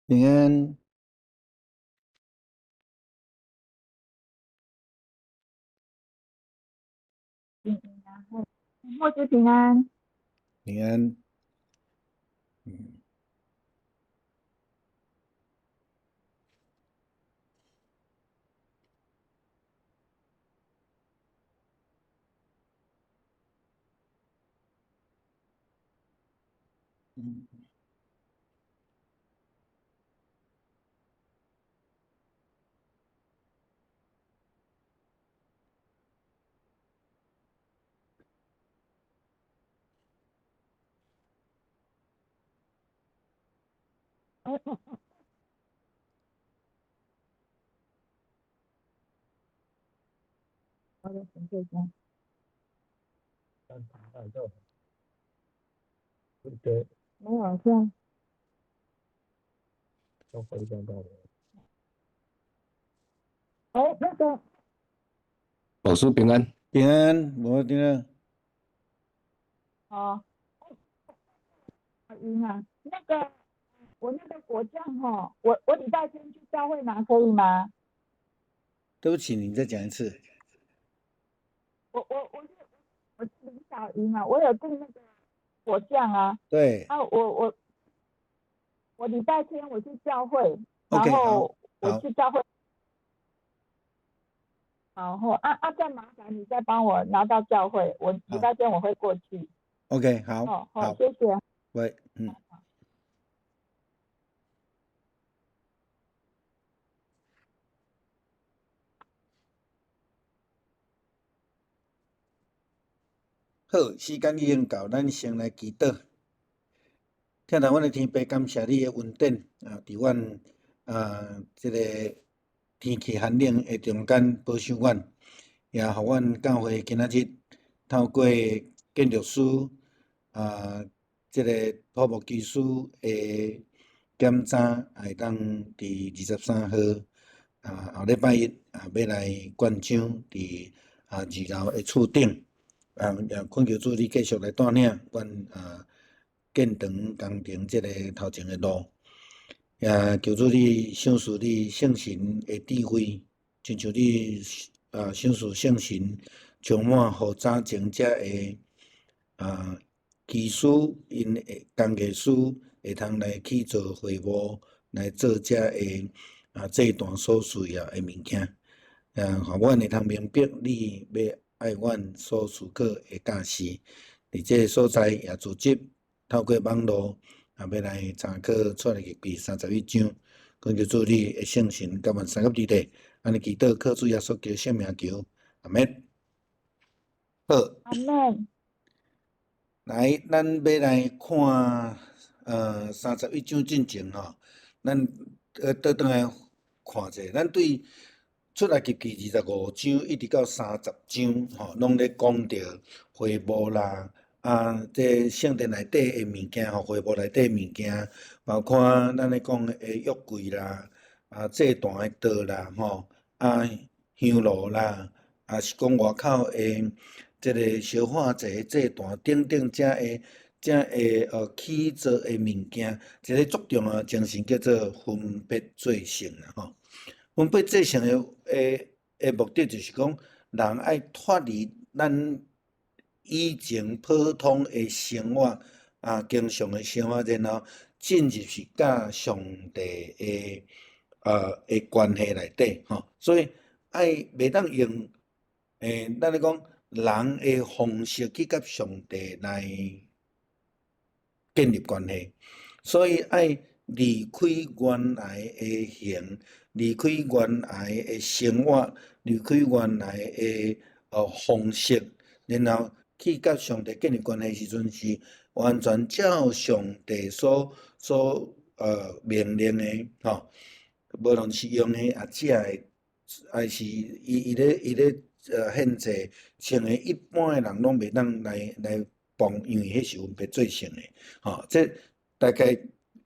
平安。平安，牧師平安。平安。嗯。嗯。好的，謝謝。沒有這樣。哎，那個。老師平安。平安，無點啊。哦。阿英啊，那個我那個果醬吼，我禮拜天去教會拿可以嗎？對不起，你再講一次。我是林小英啊，我有訂那個果醬啊。對。啊，我禮拜天我去教會，然後我去教會，然後再麻煩你再幫我拿到教會，我禮拜天我會過去。 OK，好。哦，好，謝謝。喂，嗯。好，時間已經到，咱先來祈禱。疼愛阮的天父，感謝你的恩典啊！佇阮啊，這个天氣寒冷的中間保守阮，也予阮教會今仔日透過建築師啊，這个土木技師的檢查，會當佇23號啊後禮拜一啊，欲來灌漿佇啊二樓的厝頂。啊，也懇求主你繼續來帶領阮啊，建堂工程這個頭前的路，也求主你賞賜你聖神的智慧，親像你啊賞賜聖神充滿予早前遮的啊技師，𪜶的工藝師會通來去做會幕，來做遮的啊祭壇所需要的物件，啊，予阮會通明白你欲愛阮所思考的教示，佇這个所在也組織透過網路，也欲來參考出埃及記31章，懇求主你的聖神佮阮相佮佇咧，按呢祈禱靠主耶穌基督聖名求，阿們。好。阿們。來，咱欲來看，31章進前吼，咱倒轉來看者，咱對出埃及記25章一直到30章吼，攏咧講著會幕啦，啊，這聖殿內底的物件吼，會幕內底的物件，包括咱咧講的約櫃啦，啊，祭壇的桌啦，吼，啊，香爐啦，啊是講外口的這个燒化祭祭壇等等，遮个起做的物件，一个足重要的精神叫做分別做聖啦，吼。分別做聖的目的就是講，人愛脫離咱以前普通的生活啊，經常的生活，然後進入是佮上帝的關係內底吼。所以愛袂當用咱咧講人的方式去佮上帝來建立關係，所以愛離開原來的形，離開原來的生活，離開原來的方式，然後去佮上帝建立關係時陣，是完全照上帝所命令的吼，無論是用的啊食的，還是伊咧獻祭，穿的一般的人攏袂當來碰，因為彼是分別做聖的，吼，這大概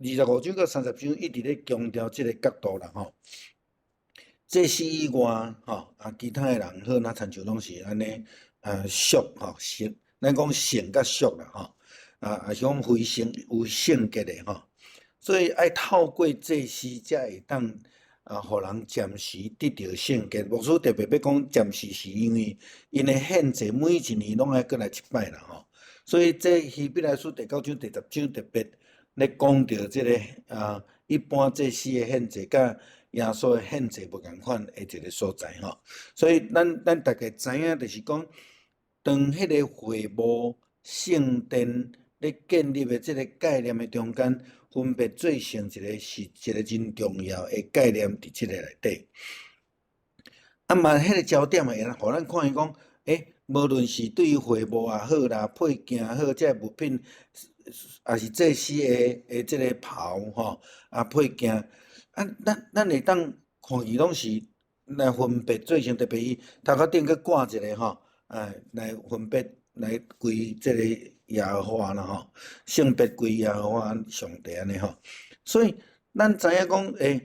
25章到30章一直咧強調這个角度啦，吼。祭司以外，吼，啊，其他的人好，若親像攏是按呢，俗吼，聖，咱講聖佮俗啦，吼，啊，也是講非聖有聖潔的吼，所以愛透過祭司才會當啊，予人暫時得著聖潔。牧師特別欲講暫時，是因為𪜶的獻祭每一年攏愛閣來一擺啦吼。所以這希伯來書第九章、第十章特別咧講著這个啊，一般祭司的獻祭佮耶穌的獻祭無仝款的一个所在吼。所以咱大概知影，就是講，當彼个會幕聖殿咧建立的這个概念的中間，分別做聖一个是一个真重要的概念，佇這个內底。啊嘛，彼个焦點會予咱看見講，無論是對於會幕也好啦，配件也好，這个物品，抑是祭司的這个袍吼，啊配件，啊，咱會當看見攏是來分別做聖，特別伊頭殼頂閣掛一个吼，來分別來歸這个耶和華啦吼，聖別歸耶和華上帝按呢吼。所以咱知影講，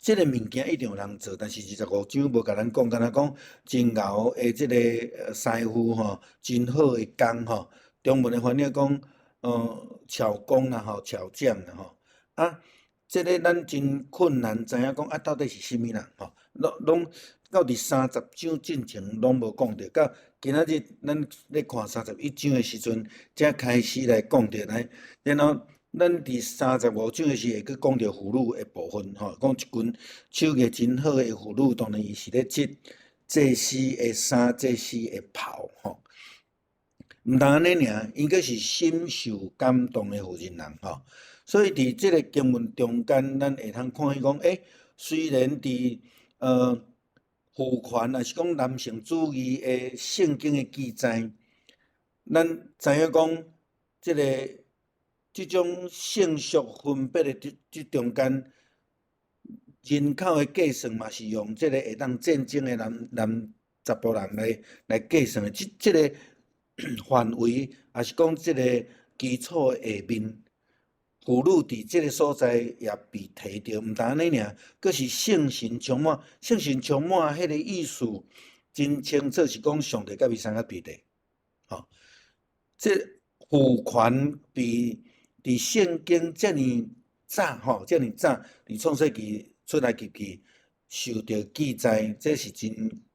這个物件一定有人做，但是二十五章無共咱講，敢若講真𠢕的這个師傅吼，真好的工吼，中文的翻譯講，巧工啦吼，巧匠啦吼，啊，這个咱真困難知影講啊，到底是啥物人吼？攏攏到佇三十章進前攏無講著，到今仔日咱咧看三十一章的時陣，才開始來講著來，然後咱佇三十五章的時會閣講著婦女的部分吼，講一群手藝真好的婦女，當然伊是咧織祭司的衫、祭司的袍吼。毋但按呢爾，𪜶閣是深受感動的婦人人吼。所以佇這个經文中間，咱會通看見講，雖然佇父權，抑是講男性主義的聖經的記載，咱知影講，這个這種性屬分別的這中間，人口的計算嘛是用這个會當戰爭的男查埔人來計算的，這個範圍，抑是講這个基礎下面，婦女佇這个所在也被提著，毋但按呢爾，閣是聖神充滿，聖神充滿彼个意思真清楚，是講上帝佮伊相佮佇咧，吼。這父權被佇聖經遮爾早吼，遮爾早佇創世記、出埃及記受著記載，這是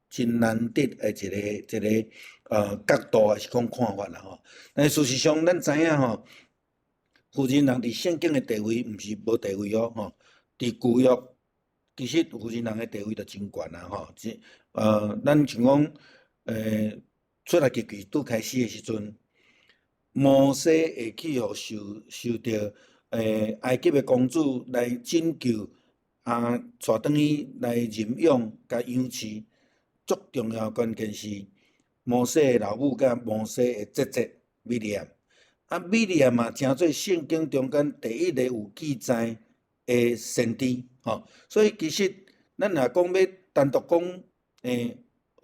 真難得的一個角度，抑是講看法啦吼。但是事實上，咱知影吼，婦人人佇聖經的地位毋是無地位哦，吼。佇舊約，其實婦人人的地位就真懸啊，吼。咱像講，出埃及記拄開始的時陣，摩西會去予受著埃及的公主來拯救，啊，帶轉去來認養共養飼。足重要關鍵是摩西的老母佮摩西的姐姐米利暗。啊，米利暗嘛，成做聖經中間第一个有記載的先知，吼。所以其實咱若講欲單獨講，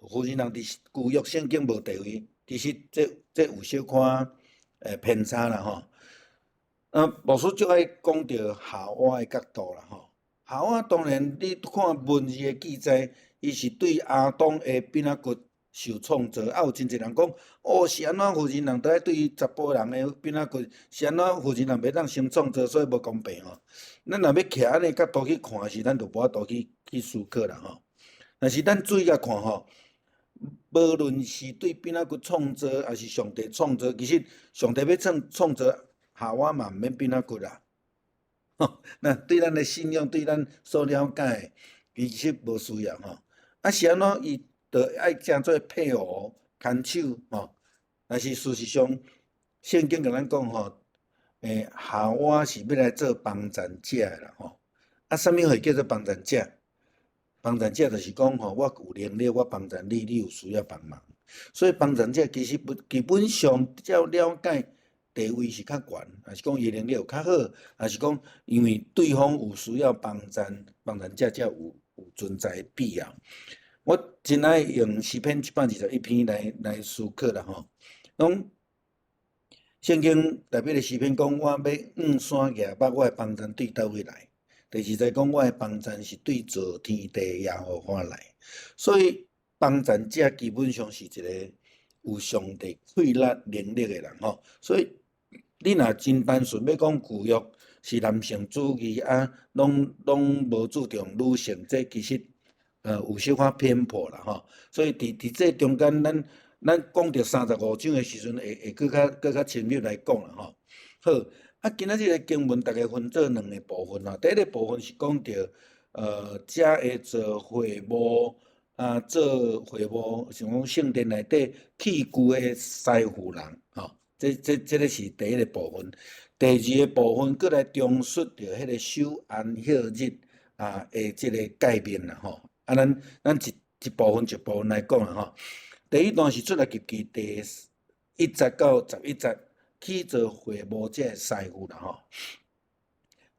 婦人人佇舊約聖經無地位，其實這有小可偏差啦吼。啊，牧師足愛講著夏娃的角度啦吼。夏娃當然你看文字的記載，伊是對亞當的髌仔骨受創造，啊有真濟人講，哦，是按怎婦人人都愛對查埔人的髌仔骨，是按怎婦人人袂當先創造，所以無公平吼。咱若欲徛按呢角度去看時，咱就無法度去思考啦吼。但是咱注意共看吼，無論是對髌仔骨創造，抑是上帝創造，其實上帝欲創造夏娃嘛，毋免髌仔骨啦。那對咱的信仰，對咱所了解的，其實無需要吼。啊，是按怎伊就愛成做配偶、牽手吼。但是事實上，聖經共咱講吼，夏娃是欲來做幫贊者的啦吼。啊，啥物貨叫做幫贊者？幫贊者就是講吼，我有能力，我幫贊你，你有需要幫忙。所以幫贊者其實不基本上照了解地位是較懸，抑是講伊能力有較好，抑是講因為對方有需要幫贊，幫贊者才有存在的必要。我真愛用詩篇121篇來思考啦吼。講聖經特別的詩篇講，我欲向山舉目，我的幫贊對佗位來？第二節講，我的幫贊是對造天地耶和華來。所以幫贊者基本上是一個有上帝氣力能力的人吼。所以你若真單純欲講舊約是男性主義啊，攏無注重女性，這其實有小可偏頗啦吼。所以佇這中間，咱講著三十五章的時陣，會閣較深入來講啦吼。好，啊，今仔日的經文大概分做兩个部分啦。第一个部分是講著，遮會做會幕啊，做會幕，像講聖殿內底器具的師傅人，吼，這個是第一个部分。第二个部分，閣來重述著彼个守安息日啊的這个誡命啦，吼。啊，咱一部分一部分來講啦，吼。第一段是出埃及記第1節到11節，去做會幕這个師傅啦，吼。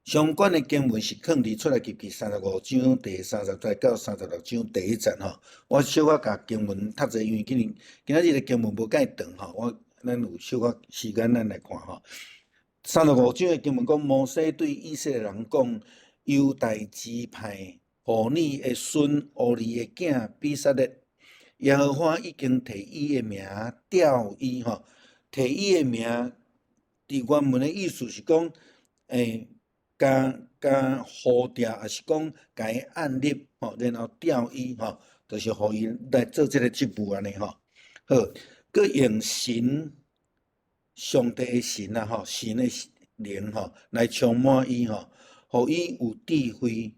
相關的經文是囥佇出埃及記35章第30節到36章第1節吼。我小可共經文讀者，因為今仔日的經文無介長吼，咱有小可時間咱來看吼。三十五章的經文講，摩西對以色列人講：猶大支派戶珥的孫烏利的囝比撒列，耶和華已經提伊的名調伊吼，提伊的名，佇原文的意思是講，共呼召，抑是講共伊按立吼，然後調伊吼，就是予伊來做這个職務按呢吼。好，閣用神上帝的神啊吼，神的靈吼，來充滿伊吼，予伊有智慧、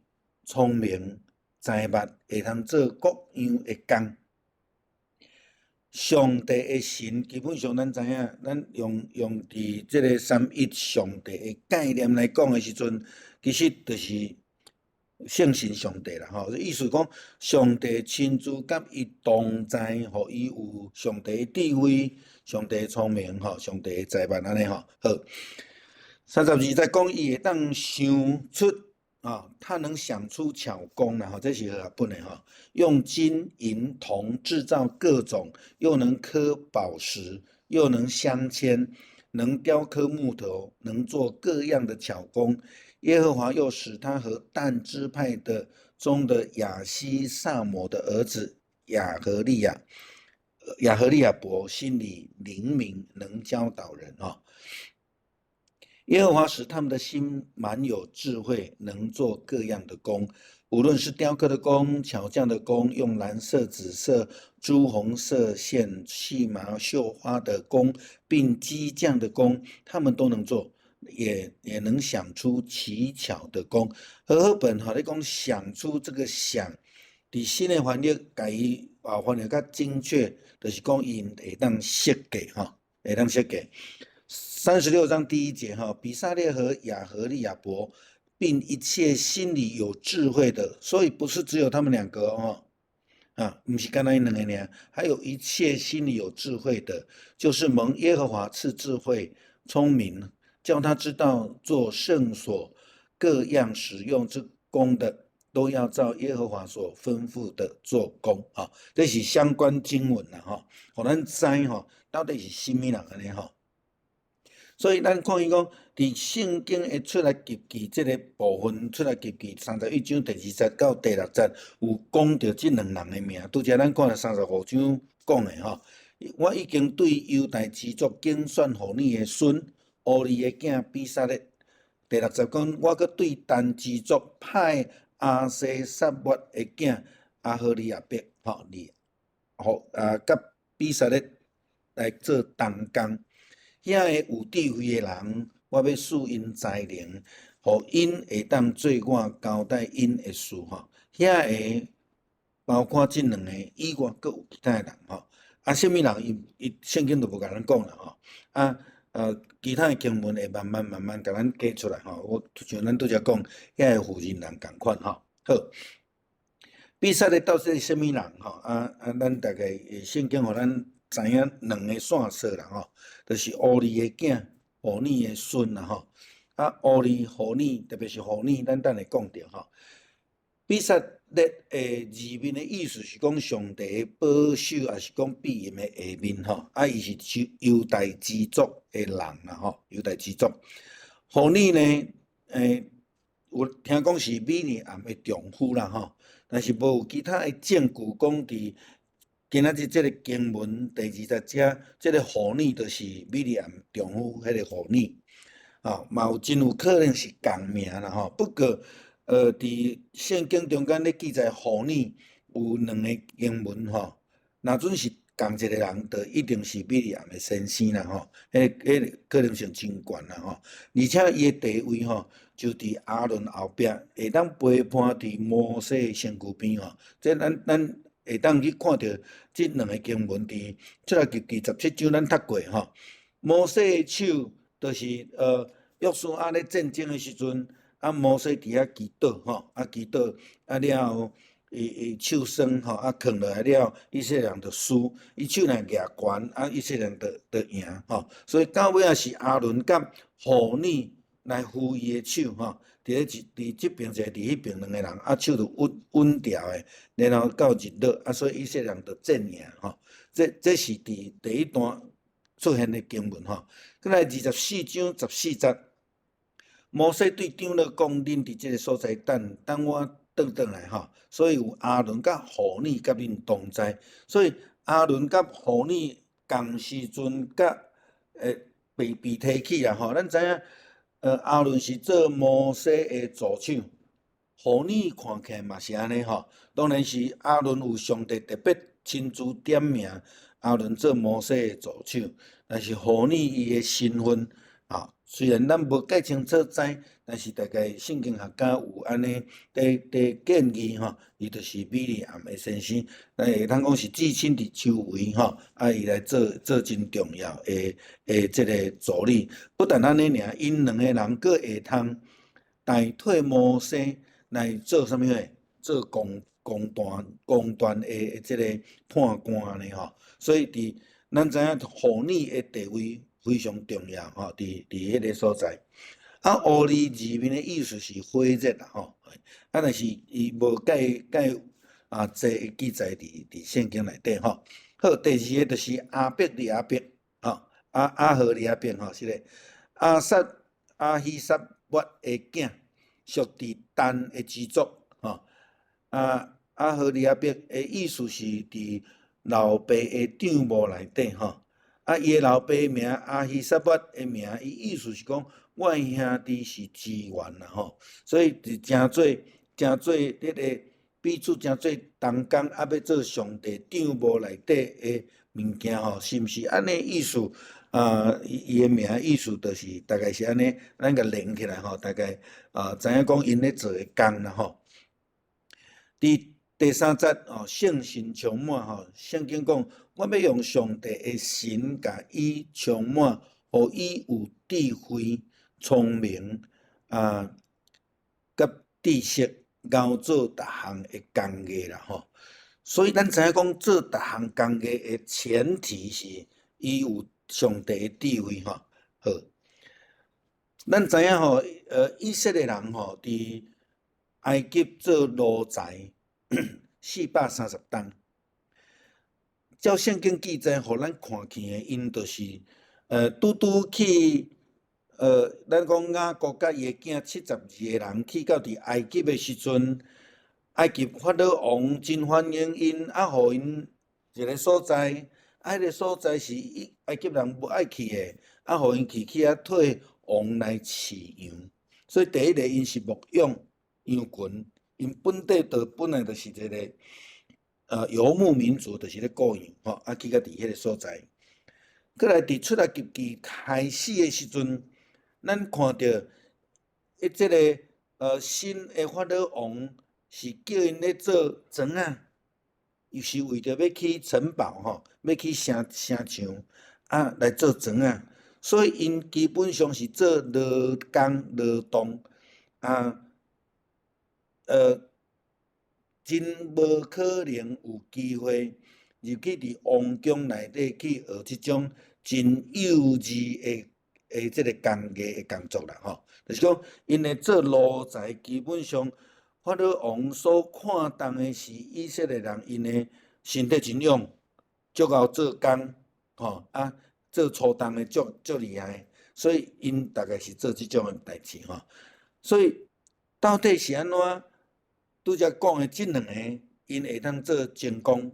聰明、才捌，會通做各樣的工。上帝的神，基本上咱知影，咱用佇這个三一上帝的概念來講的時陣，其實就是聖神上帝啦吼。意思講，上帝親自佮伊同在，予伊有上帝的智慧、上帝的聰明吼、上帝的才捌按呢吼。好，32節講伊會當想出啊，他能想出巧工啦吼，這是和合本的吼。用金銀銅製造各種，又能刻寶石，又能鑲嵌，能雕刻木頭，能做各樣的巧工。耶和華又使他和但支派的中的亞希撒抹的兒子亞何利亞伯心裡靈明，能教導人啊。耶和華使他們的心滿有智慧，能做各樣的工，無論是雕刻的工、巧匠的工，用藍色、紫色、朱紅色線、細麻繡花的工，並機匠的工，他們都能做，也能想出奇巧的工。和合本哈，你講想出這個想，佇新的翻譯，共伊啊翻譯較精確，就是講𪜶會當設計吼，會當設計。36章第1節哈，比撒列和亞何利亞伯，並一切心裡有智慧的，所以不是只有他們兩個哦，啊，毋是干焦𪜶兩个爾，還有一切心裡有智慧的，就是蒙耶和華賜智慧、聰明，叫他知道做聖所各樣使用之工的，都要照耶和華所吩咐的做工啊。這是相關經文啦，吼，予咱知吼，到底是啥物人按呢吼。所以咱看伊講，佇聖經的出埃及記這个部分，出埃及記31章第2節到第6節，有講著這兩人的名。拄才咱看了三十五章講的吼，我已經對猶大支族揀選戶珥的孫烏利的囝比撒列。第六節講，我閣對但支族派亞希撒抹的囝亞何利亞伯，吼，你，予啊，佮比撒列來做同工。遐个有智慧的人，我欲賜𪜶才能，予𪜶會當做我交代𪜶的事吼。遐个包括這兩个以外，閣有其他的人吼。啊，啥物人？伊聖經都無共咱講啦吼。啊，其他的經文會慢慢慢慢共咱加出來吼。我像咱拄才講，遐个婦人人仝款吼。好，比撒列到底是啥物人吼？啊啊，咱大概聖經予咱知影兩個線索啦吼，就是烏利的囝，戶珥的孫啦吼。啊，烏利、戶珥，特別是戶珥，咱等下講著吼。比撒列的字面的意思是講上帝的保守，抑是講庇蔭的下面吼。啊，伊是猶大支族的人啦吼，猶大支族。戶珥呢，有聽講是米利暗的丈夫啦吼，但是無有其他的證據講佇今仔日這个經文第二十節，這个戶珥就是米利暗丈夫彼个戶珥，吼，嘛有真有可能是仝名啦吼。不過，佇聖經中間咧記載戶珥有兩个經文吼，若準是仝一個人，就一定是米利暗的先生啦吼，彼个可能性真懸啦吼。而且伊的地位吼，就佇亞倫後壁，會當陪伴佇摩西的身軀邊吼。這咱會當去看著這兩个經文佇出埃及記17章咱讀過吼。摩西的手就是約書亞咧戰爭的時陣，啊摩西佇遐祈禱吼，啊祈禱啊了後，伊手酸吼，啊囥落來了，以色列人就輸；伊手若舉懸，啊以色列人就贏吼。所以到尾仔是亞倫佮戶珥來扶伊的手吼，佇咧佇這爿一个，佇彼爿兩个人，啊手就穩穩牢的，然後到日落，啊所以以色列人就戰贏吼。這是佇第一段出現的經文吼。閣來24章14節，摩西對長老講：恁佇這个所在等，等我轉轉來吼。所以有亞倫佮戶珥佮恁同在，所以亞倫佮戶珥仝時陣佮被提起啦吼。咱知影，亞倫是做摩西的助手，戶珥看起來嘛是按呢吼。當然是亞倫有上帝特別親自點名亞倫做摩西的助手，但是戶珥伊的身份啊，雖然咱無蓋清楚知，但是大概聖經學家有按呢佇建議吼，伊就是米利暗的先生，咱會當講是至親佇周圍吼，啊伊來做真重要的這个助理。不但按呢爾，𪜶兩个人閣會通代替摩西來做啥物貨？做公斷的這个判官呢吼。所以佇咱知影戶珥的地位非常重要吼，佇彼个所在。啊，烏利字面的意思是火熱啦吼，啊，但是伊無蓋蓋啊濟的記載佇聖經內底吼。好，第二個就是亞伯利亞伯，吼，亞何利亞伯吼，是咧。亞撒亞希撒抹的囝，屬佇但的支族吼。啊，亞何利亞伯的意思是佇老爸的帳幕內底吼。啊，伊的老爸名亞希撒抹的名，伊意思是講，我的兄弟是支援啦吼，所以就成做彼个彼此成做同工，啊欲做上帝帳幕內底的物件吼，是毋是按呢意思？啊，伊的名意思就是大概是按呢，咱共連起來吼，大概啊知影講𪜶咧做的工啦吼。佇第三節哦，聖神充滿吼，聖經講，我欲用上帝的神共伊充滿，予伊有智慧、聰明啊，佮知識，𠢕做逐項的工藝啦吼。所以咱知影講做逐項工藝的前提是伊有上帝的智慧吼。好，咱知影吼，以色列人吼，佇埃及做奴才430冬。照聖經記載，予咱看見的，𪜶就是，拄拄去，咱講雅各佮伊的囝72個人去到佇埃及的時陣，埃及法老王真歡迎𪜶，啊，予𪜶一个所在，啊，彼个所在是埃及人無愛去的，啊，予𪜶去遐替王來飼羊。所以第一个𪜶是牧養羊群，𪜶本地就本來就是一个游牧民族，就是咧顧羊吼，啊去到佇彼个所在。閣來佇出埃及記開始的時陣，咱看著彼這个新的法老王是叫𪜶咧做船仔，伊是為著欲起城堡吼，欲起城牆啊來做船仔，所以𪜶基本上是做勞工勞動啊，真無可能有機會入去佇王宮內底去學這種真幼稚的這个工藝的工作啦吼。就是講，𪜶咧做奴才，基本上法老王所看重的是以色列人，𪜶的身體真勇，足𠢕做工，吼啊，做粗重的足足厲害，所以𪜶大概是做這種的代誌吼。所以到底是按怎？拄才講的這兩个，𪜶會當做精工，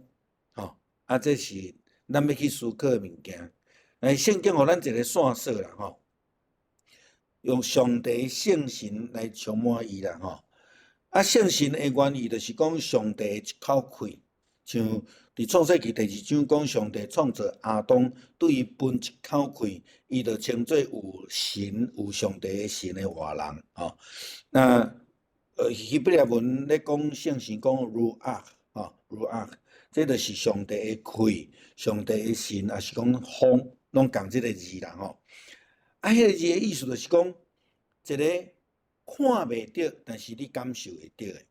吼。啊，這是咱欲去思考的物件。欸，聖經予咱一個線索啦吼，用上帝聖神來充滿伊啦吼。啊，聖神的原意就是講上帝的一口氣，像佇創世記第二章講上帝創造亞當，對伊噴一口氣，伊就稱做有神有上帝的神的活人吼。那希伯來文咧講聖神講 ruach 吼 ruach，這就是上帝的氣，上帝的神，抑是講風，攏仝這个字啦吼。啊，彼个字的意思就是講，一个看袂著，但是你感受會著的，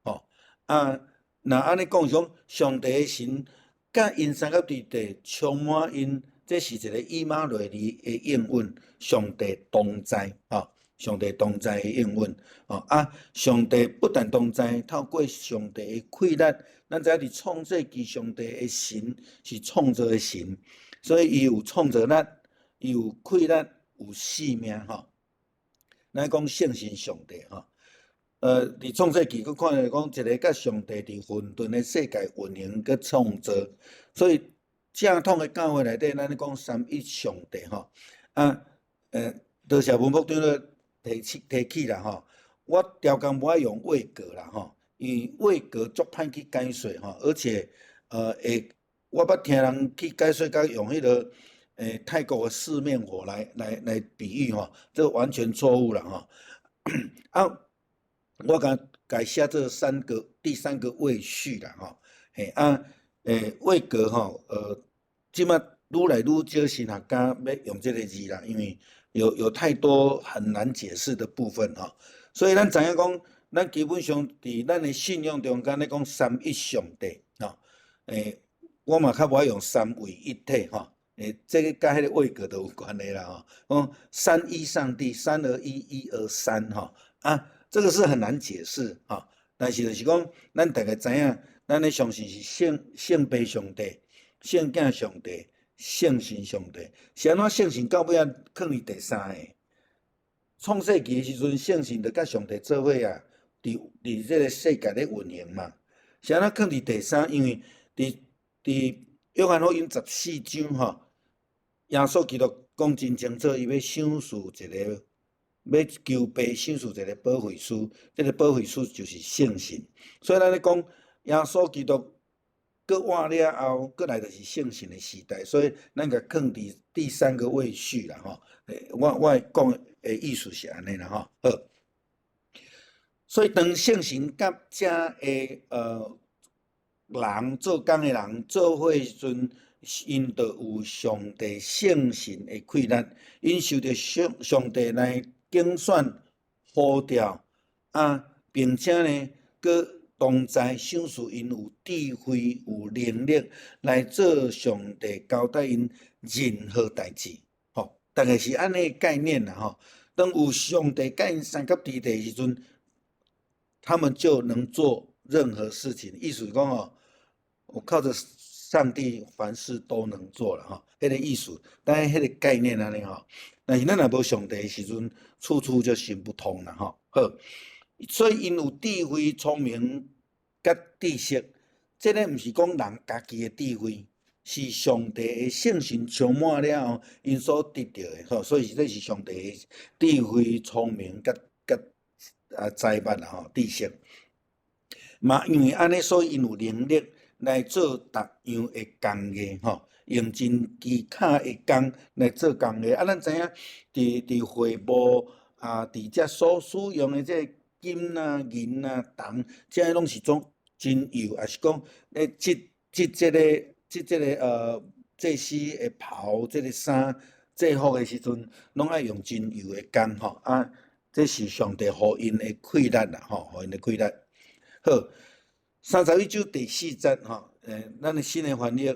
吼。啊，若按呢講是講，上帝的神佮𪜶三佮佇地充滿𪜶，這是一個以馬內利的應允，上帝同在，吼，上帝同在的應允，吼啊，上帝不但同在，透過上帝的氣力，咱知影佇創世記上帝的神是創造的神，所以伊有創造力，伊有氣力，有生命，吼。咱講聖神上帝，吼，佇創世記閣看著講一个佮上帝佇混沌的世界運行閣創造，所以正統的教會內底，咱咧講三一上帝，吼，啊，多謝文牧長咧提起提起啦，吼，我刁工無愛用位格啦，吼，因為位格足歹去解說吼，而且，會，我捌聽人去解說，佮用彼个，泰國的四面佛來比喻吼，這完全錯誤啦，吼。啊，我共改寫這三個第三個位序啦，吼，嘿啊，位格吼，這馬愈來愈少神學家欲用這个字啦，因為有太多很難解釋的部分吼，所以咱知影講，咱基本上佇咱的信仰中間咧講三一上帝，吼，我嘛較無愛用三位一體吼，這个佮彼个位格都有關係啦，吼，講三一上帝，三而一，一而三，吼，啊，這個是很難解釋，吼，但是就是講，咱大概知影，咱咧相信是聖父上帝、聖囝上帝、聖神上帝，是按怎聖神到尾仔囥佇第三个？創世記的時陣，聖神就佮上帝做伙啊，佇這个世界咧運行嘛。是按怎囥佇第三？因為佇約翰福音14章吼，耶穌基督講真清楚，伊欲賞賜一个，欲求父賞賜一个保惠師，這个保惠師就是聖神。所以咱咧講耶穌基督閣活了後，閣來就是聖神的時代，所以咱共囥佇第三個位序啦吼。我講的意思是按呢啦吼。好，所以當聖神佮遮的人做工的人做伙時陣，𪜶就有上帝聖神的氣力，𪜶受著上帝來揀選呼召啊，並且呢，閣同在賞賜𪜶有智慧、有能力來做上帝交代𪜶任何代誌，吼，大概是按呢概念啦，吼。當有上帝佮𪜶相佮佇的時陣，他們就能做任何事情。意思講哦，我靠著上帝，凡事都能做了，吼，彼个意思，但是彼个概念按呢吼。但是咱若無上帝的時陣，處處就行不通啦，吼。好，所以𪜶有智慧、聰明、佮知識，這个毋是講人家己的智慧，是上帝的聖神充滿了後，𪜶所得著的，吼。所以這是上帝的智慧、聰明、佮才捌啦，吼，知識。嘛，因為按呢，所以𪜶有能力來做逐樣的工藝，吼，用真機巧的工來做工藝。啊，咱知影，佇繪布啊，佇遮所使用的這個金啊、銀啊、銅，這攏是種真幼，抑是講咧織這個祭司的袍，這個衫制服的時陣，攏愛用真幼的工吼。啊，這是上帝予𪜶的氣力啦，吼，予𪜶的氣力。好，31章第四節吼，咱的新的翻譯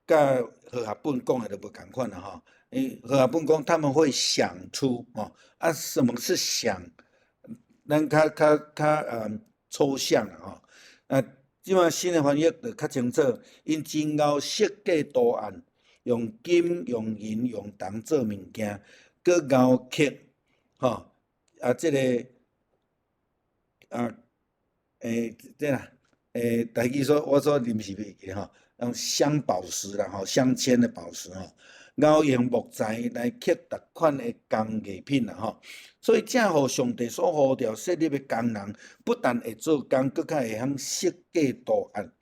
佮和合本講的就無仝款啦吼。和合本講他們會想出吼，啊，什麼是想？咱較抽象啦吼。啊，這馬新的翻譯就較清楚，𪜶真𠢕設計圖案，用金、用銀、用銅做物件，閣鏊刻，吼，啊，這個啊，這啦，台語說我說臨時袂記吼，用鑲寶石啦吼，鑲嵌的寶石吼，𠢕用木材來刻逐款的工藝品啦吼。所以這予上帝所呼召設立的工人，不但會做工，閣較會曉設計圖案。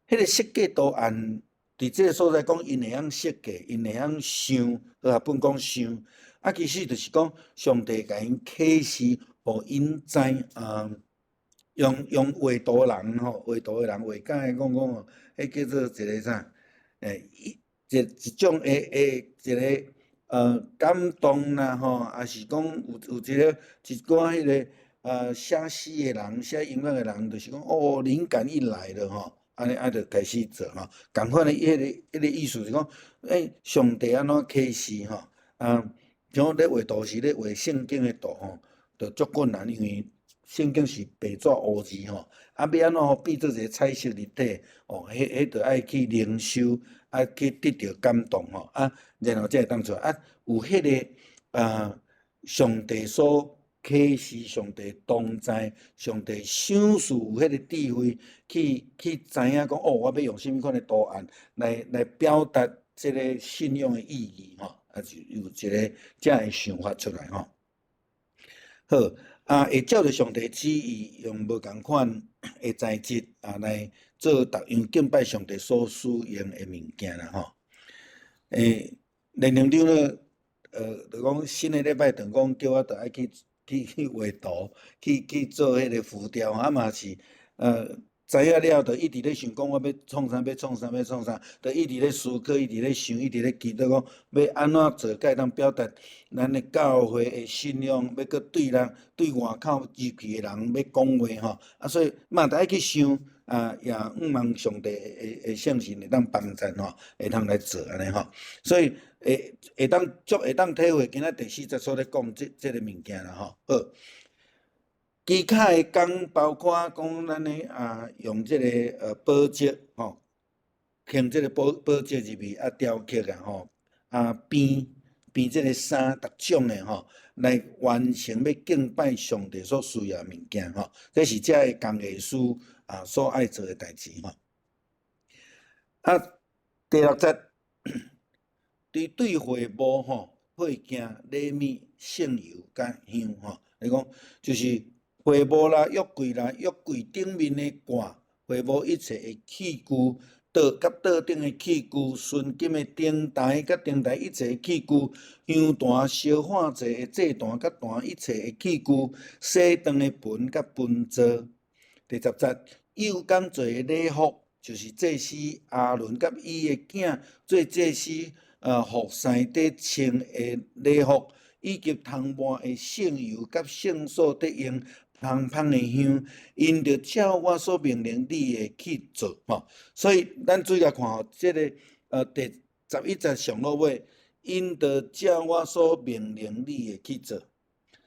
彼個設計圖案，佇這个所在講，𪜶會曉設計，𪜶會曉想，和合本講想，啊，其實就是講上帝共𪜶啟示，予𪜶知啊，用畫圖人吼，畫圖的人畫甲講講吼，彼叫做一个啥？一一一種的一个感動啦吼，抑是講有一个一寡彼个寫詩的人、寫音樂的人，就是講哦，靈感一來了吼，按呢啊就開始做吼。仝款的彼個意思是講，上帝按怎啟示吼？啊，像咧畫圖是咧畫聖經的圖吼，就足困難，因為聖經是白紙烏字吼，啊，欲按怎予變做一個彩色立體，哦，彼就愛去靈修，愛去得著感動吼，啊，然後才會當出來。啊，有彼個啊，上帝所啟示，上帝同在，上帝賞賜有彼個智慧，去知影講，哦，我欲用啥物款的圖案來表達這个信仰的意義吼，啊，就有一个這的想法出來吼。好，啊，會照著上帝旨意，用無仝款的材質啊來做逐樣敬拜上帝所使用的物件啦吼。連長長老，就講新的禮拜，就講叫我著愛去畫圖，去做彼个浮雕，啊嘛是，知影了，就一直咧想講我欲創啥，欲創啥，欲創啥，就一直咧思考，一直咧想，一直咧祈禱講，欲按怎做，才會當表達咱的教會的信仰，欲閣對人對外口入去的人欲講話吼，啊，所以嘛，著愛去想，啊，也向望上帝的聖神會當幫贊吼，會當來做按呢吼，所以會當足會當體會今仔第四節所咧講這个物件啦吼，好。機巧的工包括講咱的啊，用這个寶石吼，鑲這个寶石入去啊，雕刻啊吼，啊編這个衫逐種的吼，來完成欲敬拜上帝所需要的物件吼，這是這个工藝師啊所愛做的代誌吼。啊，第六節，佇對會幕吼，配件、禮物、聖油佮香吼，來講就是。會幕啦、約櫃啦、約櫃頂面的蓋，會幕一切的器具，桌佮桌頂的器具，純金的燈臺佮燈臺一切的器具，香壇燒化祭的祭壇佮壇一切的器具，洗搥的盆佮盆座。第十節，幼工做的禮服，就是祭司亞倫佮伊的囝做祭司，服侍佇穿的禮服，以及塗抹的聖油佮聖所得用香芳的香，𪜶著照我所命令你的去做吼。所以咱注意來看吼，這个第11節上落尾，𪜶著照我所命令你的去做。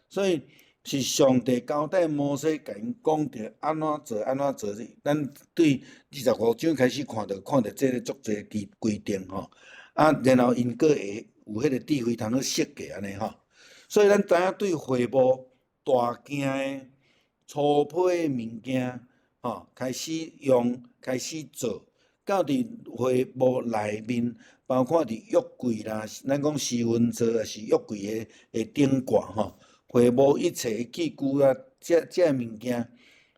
所以是上帝交代摩西，共𪜶講著按怎做，按怎做。咱對25章開始看著，看著這个足濟規定吼。啊，然後𪜶閣會有彼個智慧通去設計按呢吼。所以咱知影對會幕大件的粗坯的物件，吼，開始用，開始做，到佇會幕內面，包括佇約櫃啦，咱講施恩座抑是約櫃的頂蓋吼，會幕一切的器具啊，這物件，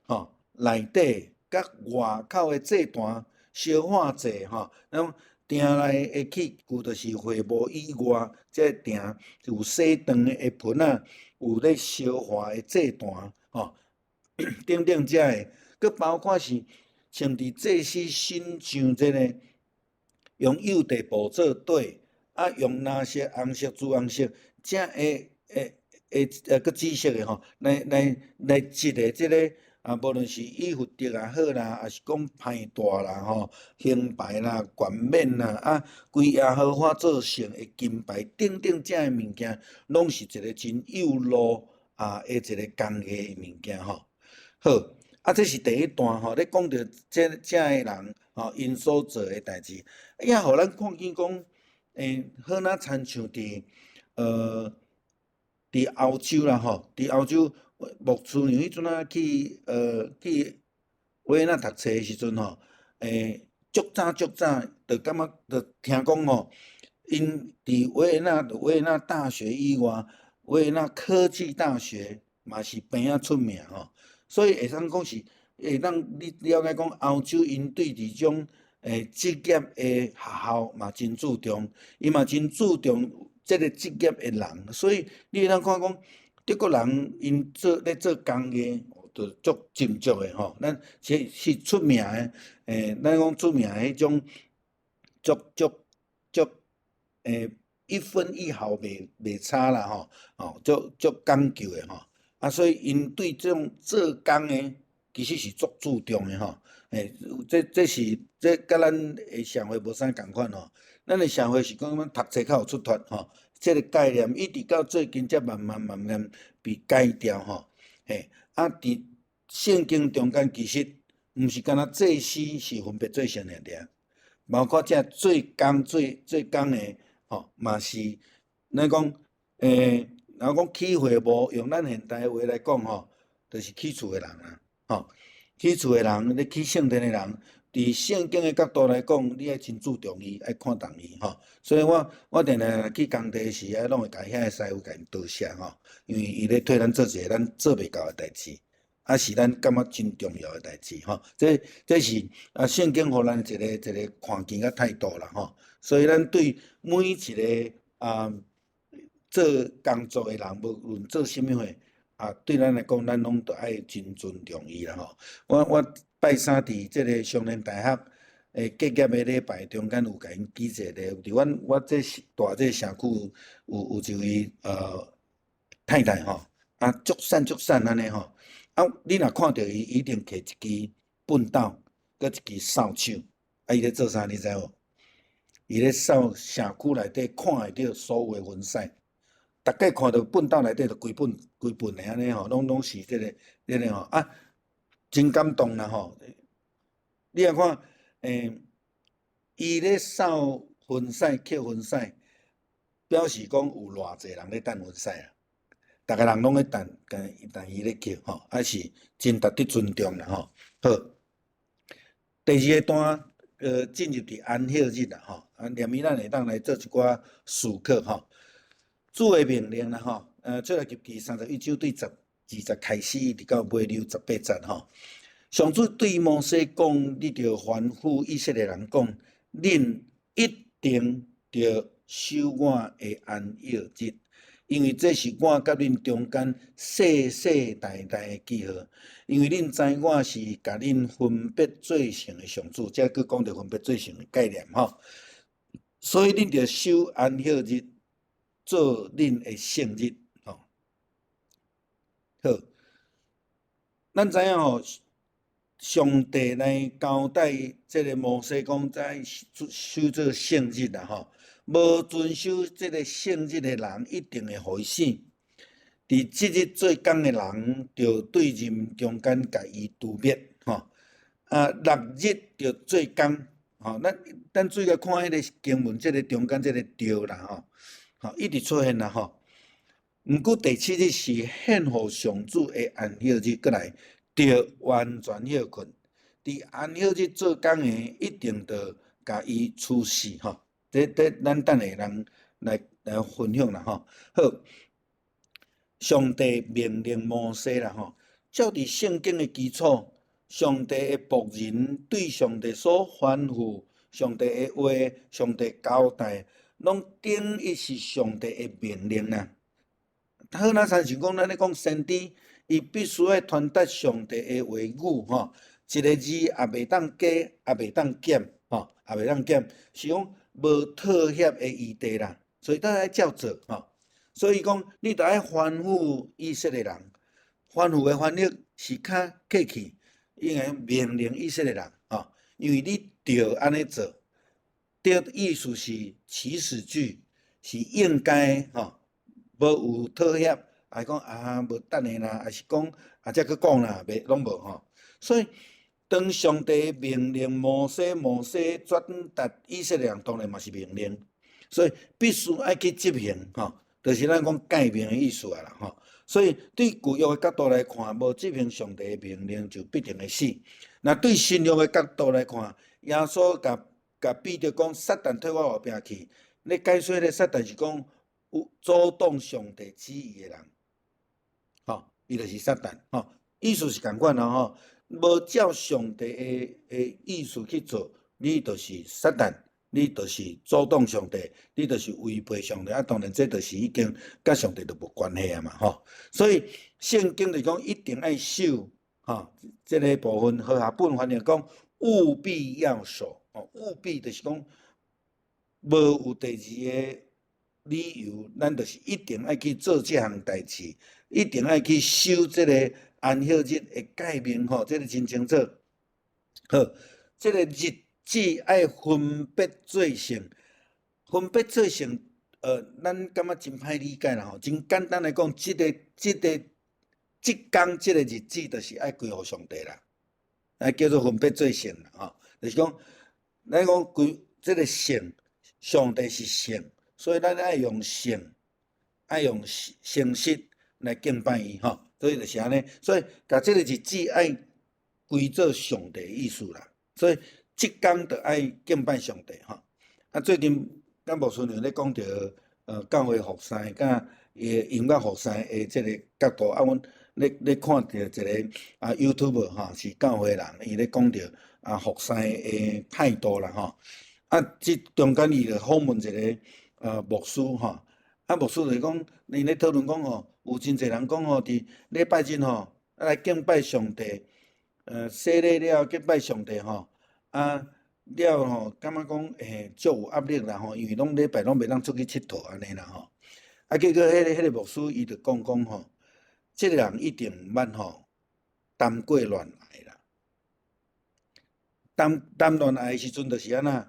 吼，內底佮外口的祭壇、燒化祭吼，咱埕內的器具就是會幕以外，這埕有洗搥的盆仔，有咧燒化的祭壇，吼。等等，這个，閣包括是穿佇祭司身上這个用幼地布做底，啊，用藍色、紅色、朱紅色，這个閣紫色的吼，來織的這个啊，無論是以弗得也好啦，抑是講歹帶啦吼、胸牌啦、冠冕啦，啊，歸耶和華做聖的金牌等等，這个物件，攏是一个真幼路啊的一个工藝物件吼。好，啊，這是第一段吼，咧講著這个人吼，𪜶所做的代誌，也予咱看見講，好若親像佇歐洲啦吼，佇歐洲牧師娘彼陣仔去維也納讀冊的時陣吼，足早足早就感覺就聽講吼，𪜶佇維也納維也納大學以外，維也納科技大學嘛是平仔出名吼，所以會當講是會當你了解講歐洲𪜶對這種職業的學校嘛真注重，伊嘛真注重這个職業的人，所以你會當看講德國人𪜶做咧做工藝，就足斟酌的吼，咱是是出名的，咱講出名的彼種足足足一分一毫袂差啦吼，哦，足足講究的吼，啊，所以𪜶對這種做工的其實是足注重的吼，這是這佮咱的社會無啥仝款吼，咱的社會是講咱讀冊較有出脫吼，這个概念一直到最近才慢慢慢慢被改掉吼，嘿，啊，佇聖經中間其實毋是干焦祭司是分別做聖爾爾，包括這做工做做工的吼，嘛是咱講，若講起會幕，用咱現代話來講吼，就是起厝的人啦，吼，起厝的人，咧起聖殿的人，佇聖經的角度來講，你愛真注重伊，愛看重伊吼。所以我定定去工地時，啊，攏會共遐个師傅共𪜶多謝吼，因為伊咧替咱做一个咱做袂到的代誌，啊是咱感覺真重要的代誌吼。這是啊聖經予咱一个一个看見佮態度啦吼。所以咱對每一个啊做工作的人，無論做啥物貨，啊對咱來講，咱攏都愛真尊重伊啦吼。我拜三佇這个松仁大學結業的禮拜中間有共𪜶記一个，佇阮我這蹛這个社區有一位太太吼，啊足瘦足瘦按呢吼，啊你若看著伊，伊一定提一支畚斗，閣一支掃帚，啊伊咧做啥你知無？伊咧掃社區內底看會著所有的雲屎，逐家看著畚斗內底就規畚規畚的按呢吼，攏是這个吼，啊真感動啦吼！你若看，伊咧掃雲屎、抾雲屎，表示講有偌濟人咧等雲屎啊！逐个人攏咧等，等伊咧抾吼，啊是真值得尊重啦吼。好，第二个段，進入佇安息日啦吼，啊，連伊咱會當來做一寡思考吼。主的命令啦吼，出埃及記31章對12節開始，一直到尾溜18節吼。上主對摩西講：你著吩咐以色列人講，恁一定著守我的安息日，因為這是我佮恁中間世世代代的記號。因為恁知我是共恁分別做聖的上主，這閣講著分別做聖的概念吼。所以恁著守安息日，做恁的聖日吼。好，咱知影吼，上帝來交代這个摩西講，在守這個聖日啦吼，無遵守這个聖日的人，一定會予伊死。佇這日做工的人，著對人中間共伊除滅吼。啊，六日著做工吼，咱注意看彼个經文，這个中間這个著啦吼，吼一直出現啦吼。毋過第七日是獻予上主的安息日，閣來著完全歇睏。佇安息日做工的，一定著共伊處死吼。這咱等下人來分享啦吼。好，上帝命令摩西啦吼，照佇聖經的基礎，上帝的僕人對上帝所吩咐、上帝的話、上帝交代，攏等於是上帝的命令啦。好，若親像講，咱咧講先知，伊必須愛傳達上帝的話語吼，一个字也袂當加，也袂當減，吼，也袂當減，是講無妥協的餘地啦。所以都愛照做吼。所以講，你著愛吩咐以色列人，吩咐的翻譯是較客氣，應該命令以色列人吼，因為你著按呢做，著意思是祈使句，是應該吼。無有妥協，來講啊，無等下啦，還是講啊，才閣講啦，袂攏無吼。所以當上帝命令摩西，摩西轉達以色列人，當然嘛是命令，所以必須愛去執行吼。就是咱講誡命的意思啊啦吼。所以對舊約的角度來看，無執行上帝的命令就必定會死。若對新約的角度來看，耶穌共共彼得講：撒旦退我後壁去。咧解說咧，撒旦是講有阻擋上帝旨意的人，吼，伊就是撒旦，吼，意思是仝款啦吼。無照上帝的的意思去做，你就是撒旦，你就是阻擋上帝，你就是違背上帝。啊，當然這就是已經佮上帝就無關係啊嘛，吼。所以聖經就講一定愛守，吼，這个部分和合本翻譯講務必要守，吼，務必就是講無有第二個理由，咱就是一定愛去做這項代誌，一定愛去守這个安息日的誡命，吼，這个真清楚。好，這個日子愛分別做聖，分別做聖，咱感覺真歹理解啦吼。真簡單來講，這个、這个、這工這個日子，就是愛歸予上帝啦，啊叫做分別做聖啦，吼，就是講，咱講歸這个聖，上帝是聖，所以咱愛用聖，愛用誠實來敬拜伊，吼。所以就是按呢，所以共這个日子愛歸做上帝的意思啦。所以這工就愛敬拜上帝吼。啊，最近敢牧師娘咧講著，教會服侍佮伊的音樂服侍的這个角度，啊，阮咧咧看著一个啊 YouTuber 吼，是教會人，伊咧講著啊服侍的態度啦吼。啊，這中間伊就訪問一个牧師吼，啊牧師就是講，𪜶咧討論講吼，有真濟人講吼，佇禮拜日吼，啊來敬拜上帝，洗禮了後敬拜上帝吼，啊了吼，感覺講足有壓力啦吼，因為攏禮拜攏袂當出去𨑨迌按呢啦吼。啊，結果彼个牧師伊就講講吼，這个人一定毋捌吼談過戀愛啦。談談戀愛的時陣就是按怎，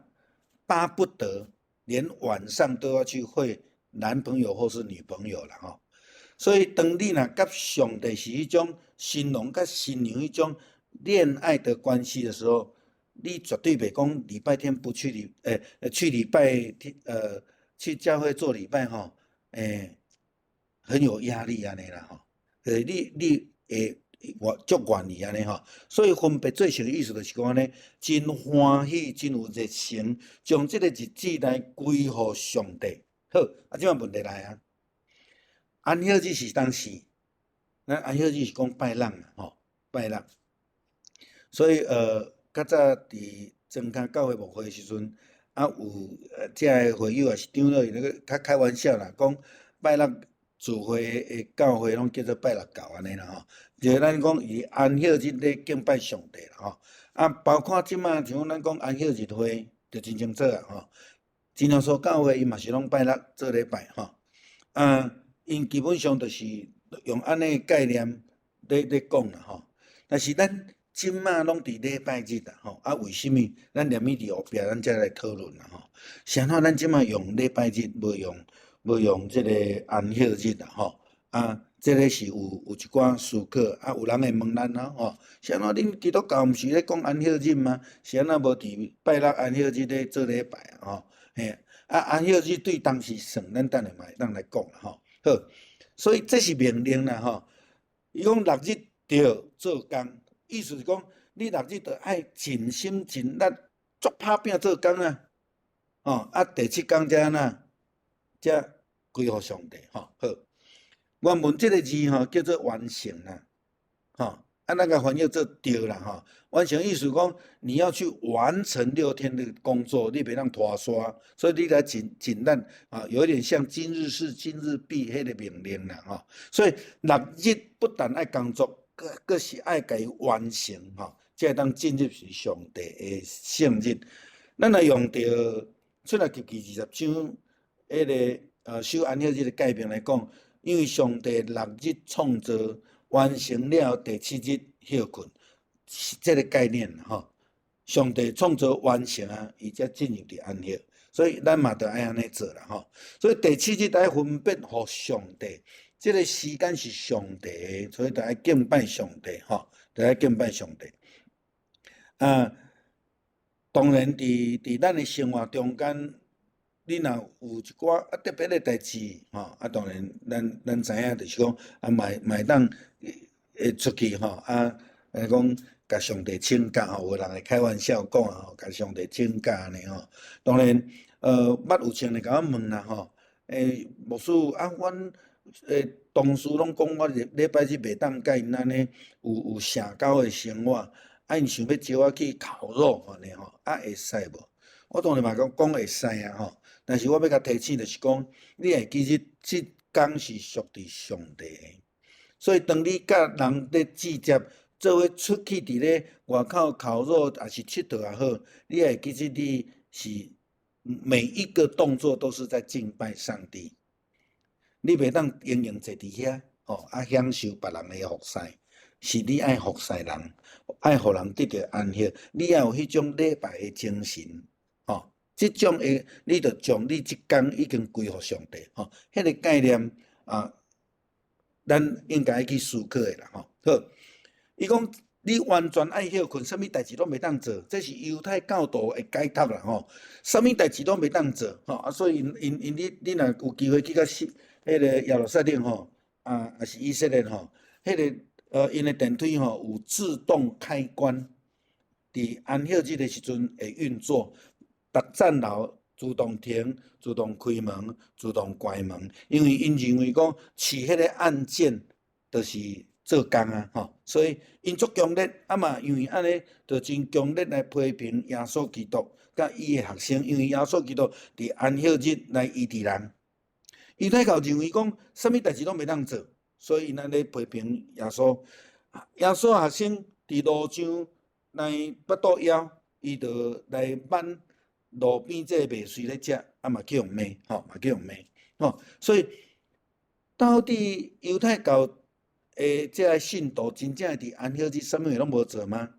巴不得連晚上都要去會男朋友或是女朋友啦吼。所以當你若佮上帝是彼種新郎佮新娘彼種戀愛的關係的時候，你絕對袂講禮拜天不去禮，去禮拜天，去教會做禮拜吼，很有壓力按呢啦吼。你會我足願意按呢吼。所以分別做聖的意思就是講按呢，真歡喜，真有熱誠，將這个日子來歸予上帝。好，啊，這擺問題來啊，安息日是當時，咱安息日是講拜六啦吼，拜六。所以較早佇莊跤教會牧會的時陣，啊有遮个會友也是長老，伊咧較開玩笑啦，講拜六聚會的教會攏叫做拜六教按呢啦吼。就咱講伊安息日咧敬拜上帝啦吼。啊，包括這擺像咱講安息日會就真清楚啊吼。真耶穌教會伊嘛是攏拜六做禮拜吼。啊，𪜶基本上就是用按呢概念咧咧講啦吼。但是咱這擺攏佇禮拜日啦吼，啊，為啥物？咱連咪佇後壁，咱才來討論啦吼。是按怎咱這擺用禮拜日，無用這个安息日啦吼？啊，這个是有有一寡思考，啊，有人會問咱啊吼，是按怎恁基督教毋是咧講安息日嗎？是按怎無佇拜六安息日咧做禮拜啊？吼，嘿，啊，安息日對當時算，咱等下嘛會當來講啦吼。好，所以這是命令啦吼。伊講六日著做工。意思是講，你六日著愛盡心盡力，足拍拚做工啊！吼，啊，第七工才按怎，才歸予上帝吼。好，原文這个字吼叫做完成啦，吼，啊，咱共翻譯做著啦吼。完成意思講，你要去完成6天的工作，你袂當拖沙，所以你來盡盡力啊，有一點像今日事今日畢彼个命令啦吼。所以六日不但愛工作，閣閣是愛共伊完成吼，才會當進入是上帝的聖日。咱若用著出埃及記20章彼个守安息日的誡命來講，因為上帝六日創造完成了第七日歇睏，是這个概念吼。上帝創造完成啊，伊才進入佇安息，所以咱嘛著愛按呢做啦吼。所以第七日愛分別予上帝。這个時間是上帝的，所以著愛敬拜上帝吼，著愛敬拜上帝。啊，當然佇佇咱的生活中間，你若有一寡啊特別的代誌吼，啊當然咱知影就是講啊，嘛會當會出去吼，啊，講共上帝請假吼，有人會開玩笑講啊吼，共上帝請假按呢吼。當然，捌有青年共我問啦吼，牧師啊，阮同事攏講我禮拜日袂當佮𪜶按呢有社交的生活，啊，𪜶想欲招我去烤肉按呢吼，啊會使無？我當然嘛講講會使啊吼，但是我欲共提醒就是講，你會記得這工是屬佇上帝的，所以當你佮人咧聚集做伙出去佇咧外口烤肉，抑是𨑨迌也好，你會記得你是每一個動作都是在敬拜上帝。你袂當閒閒坐佇遐，吼啊享受別人的服侍，是你愛服侍人，愛予人得著安息，你愛有彼種禮拜的精神，吼，這種的，你就將你這工已經歸予上帝，吼，彼個概念啊，咱應該去思考的啦，吼。好，伊講你完全愛歇睏，啥物代誌攏袂當做，這是猶太教徒的解答啦，吼，啥物代誌攏袂當做，吼啊，所以𪜶你若有機會去到西彼個耶路撒冷吼，啊，抑是以色列吼，彼個𪜶的電梯吼有自動開關，佇安息日的時陣會運作，逐層樓自動停、自動開門、自動關門，因為𪜶認為講持彼個按鍵就是做工啊，吼，所以𪜶足強烈，啊嘛因為按呢，就真強烈來批評耶穌基督佮伊的學生，因為耶穌基督佇安息日來醫治人。猶太教認為講，啥物代誌攏袂當做，所以𪜶按呢批評耶穌。耶穌學生佇路上來腹肚枵，伊就來挽路邊這個麥穗咧食，啊嘛去予罵，吼嘛去予罵，吼。所以到底猶太教的這个信徒真正佇安息日啥物攏無做嗎？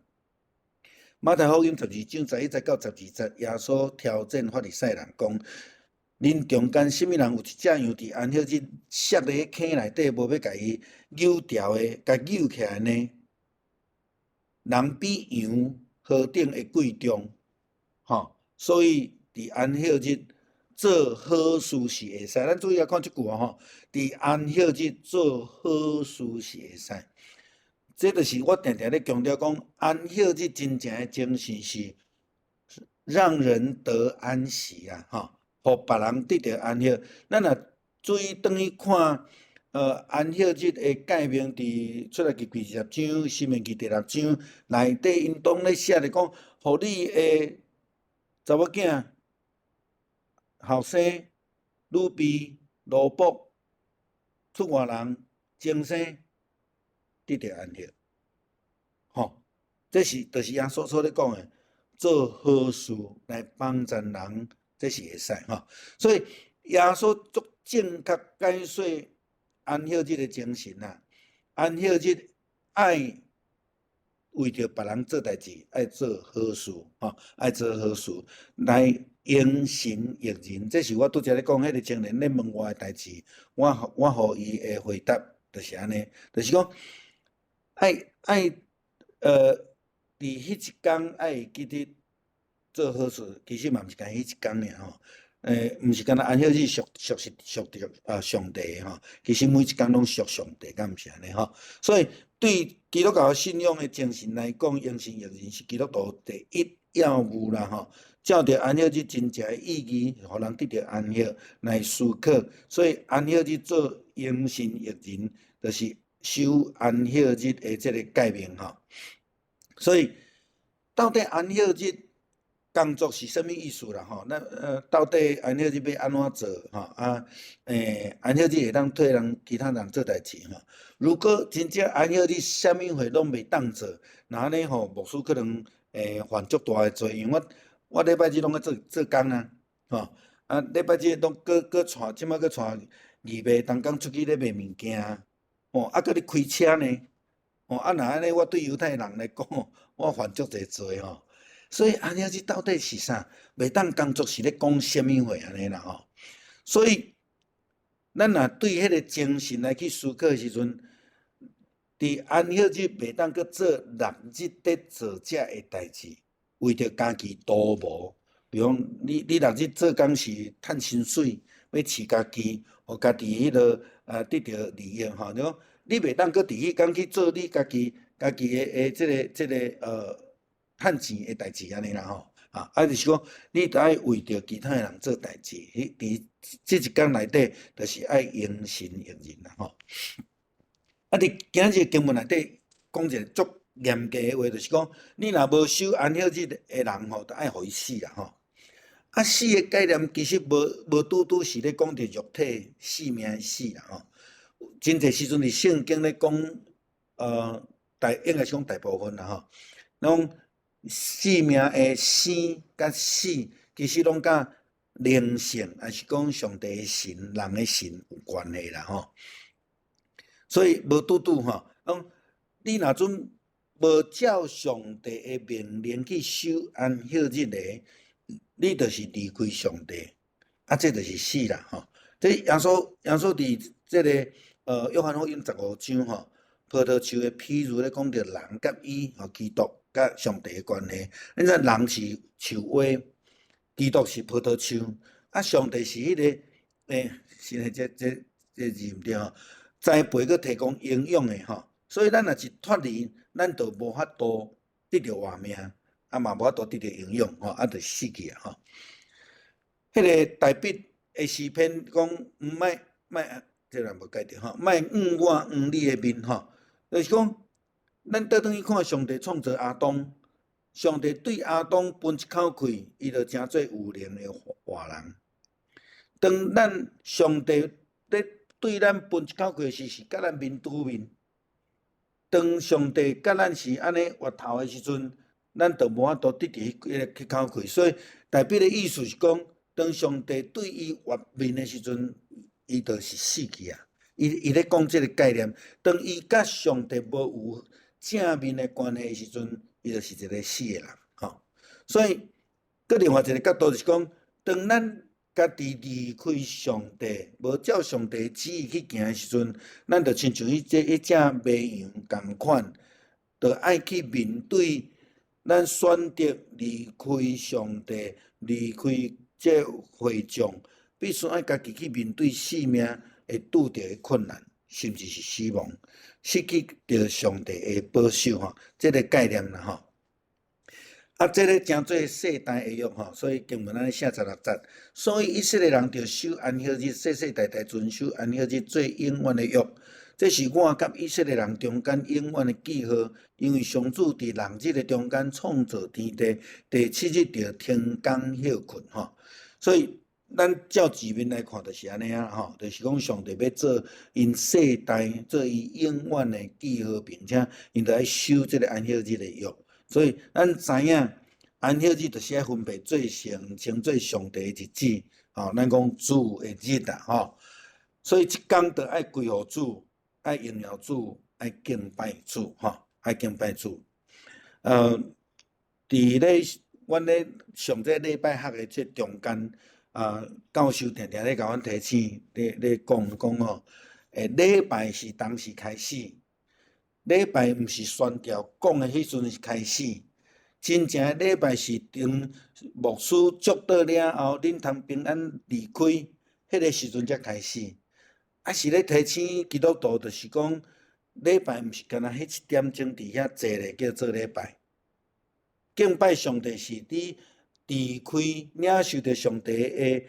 馬太福音12章11節到12節，耶穌挑戰法利賽人講：恁中間啥物人有一隻羊佇安息日摔佇坑內底，無欲共伊搝牢的，共搝起來呢？人比羊何等的貴重，吼！所以佇安息日做好事是會使。咱注意來看這句話吼，佇安息日做好事是會使。這就是我定定咧強調講，安息日真正的精神是讓人得安息啊，吼！予別人得著安息。咱若注意轉去看，安息日的誡命佇出埃及記20章、申命記第六章內底，𪜶當咧寫咧講，予你的查某囝、後生、女婢、奴僕、出外人、終生得著安息。吼，這是就是耶穌所咧講的，做好事來幫助人。這是會使吼，所以耶穌足正確解說安息日的精神啊。安息日愛為著別人做代誌，愛做好事吼，愛做好事來榮神益人。這是我拄才咧講，彼個青年咧問我的代誌，我予伊的回答就是按呢，就是講愛愛佇彼一工愛會記得做好事，其實嘛毋是干彼一工爾吼，毋是干焦安息日屬屬是屬著啊上帝的吼，其實每一工攏屬上帝，敢毋是按呢吼？所以對基督教信仰的精神來講，榮神益人是基督徒第一要務啦吼。照著安息日真正的意義，予人得著安息來思考，所以安息日做榮神益人，就是守安息日的這個誡命吼。所以到底安息日工作是啥物意思啦？吼，咱到底安息日欲按怎做？吼啊，安息日會當替人其他人做代誌吼。如果真正安息日啥物貨攏袂當做，若按呢吼，牧師可能會犯足大的罪，因為我禮拜日攏愛做做工啊，吼啊禮拜日攏閣閣帶，這擺閣帶預備同工出去咧賣物件，吼啊閣咧開車呢，吼啊若按呢，我對猶太人來講，我犯足濟罪吼。所以安息日到底是啥？袂當工作是咧講啥物話按呢啦吼？所以咱若對彼個精神來去思考的時陣，佇安息日袂當閣做六日佇做這的代誌，為著家己圖謀，比如講，你六日做工是趁薪水，欲飼家己，予家己彼落得著利益吼。你講你袂當閣佇彼工去做你家己的這個趁錢的代誌按呢啦吼。啊，就是講，你著愛為著其他的人做代誌，彼佇這一工內底，就是愛榮神益人啦吼。啊，佇今仔日經文內底講一個足嚴格的話，就是講，你若無守安息日的人吼，著愛予伊死啦吼。啊，死的概念其實無拄拄是咧講著肉體性命的死啦吼。真濟時陣佇聖經咧講，應該是講大部分啦吼，攏性命的生佮死，其實攏佮靈性，抑是講上帝的神、人的神有關係啦吼。所以無拄拄吼，講你若準無照上帝的命令去守安息日的，你就是離開上帝，啊，這就是死啦吼。這耶穌佇這個約翰福音15章吼，葡萄樹的譬喻咧講著人佮伊吼基督佮上帝的關係。你知人是樹蛙，基督是葡萄樹，啊，上帝是彼個是呢，這字毋對吼，栽培閣提供營養的吼。所以咱若是脫離，咱就無法度得著活命，啊嘛無法度得著營養吼，啊就死去啊吼。彼個大衛的詩篇講，毋莫莫，這人無解著吼，莫向我向你的面吼，就是講，咱倒轉去看上帝創造亞當，上帝對亞當噴一口氣，伊就成做有靈的活人。當咱上帝咧對咱噴一口氣時，是佮咱面對面。當上帝佮咱是按呢越頭的時陣，咱就無法度得著彼個彼口氣。所以大衛的意思是講，當上帝對伊越面的時陣，伊就是死去啊！伊咧講這個概念，當伊佮上帝無有正面的關係的時陣，伊就是一個死的人，吼。所以，閣另外一個角度就是講，當咱家己離開上帝，無照上帝旨意去行的時陣，咱就親像彼隻綿羊仝款，就愛去面對咱選擇離開上帝、離開這會眾，必須愛家己去面對性命會拄著的困難，甚至是死亡，失去著上帝的保守吼，這個概念啦吼。啊，這个成做世代的約吼，所以經文按呢寫16節。所以以色列人著守安息日，世世代代遵守安息日做永遠的約。這是我佮以色列人中間永遠的記號，因為上主佇六日的中間創造天地，第七日就停工歇睏吼。所以咱照字面來看，就是按呢啊吼，就是講上帝欲做𪜶世代做伊永遠的記號，並且𪜶著愛守這个安息日的約。所以咱知影安息日就是愛分別做聖，稱做上帝的日子，吼，咱講主的日啊，吼。所以這工就愛歸予主，愛榮耀主，愛敬拜主，吼，愛敬拜主。佇咧阮咧上這禮拜學的這中間，啊，教授定定咧共阮提醒，咧講講吼，禮拜是當時開始。禮拜毋是宣教講的彼陣開始，真正的禮拜是當牧師祝禱了後，恁通平安離開，彼個時陣才開始。啊，是咧提醒基督徒，就是講禮拜毋是干焦彼一點鐘佇遐坐咧叫做禮拜。敬拜上帝是你離開領受著上帝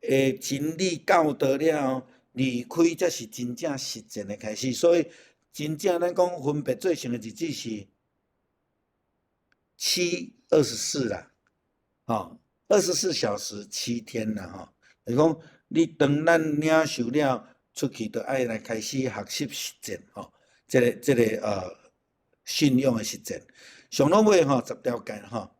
的真理教導了後，離開才是真正實踐的開始。所以，真正咱講分別做聖的日子是7/24啦，吼，24小時7天啦，吼。就是講，你當咱領受了出去，就愛來開始學習實踐，吼，這個信仰的實踐。上落尾吼，十條誡吼。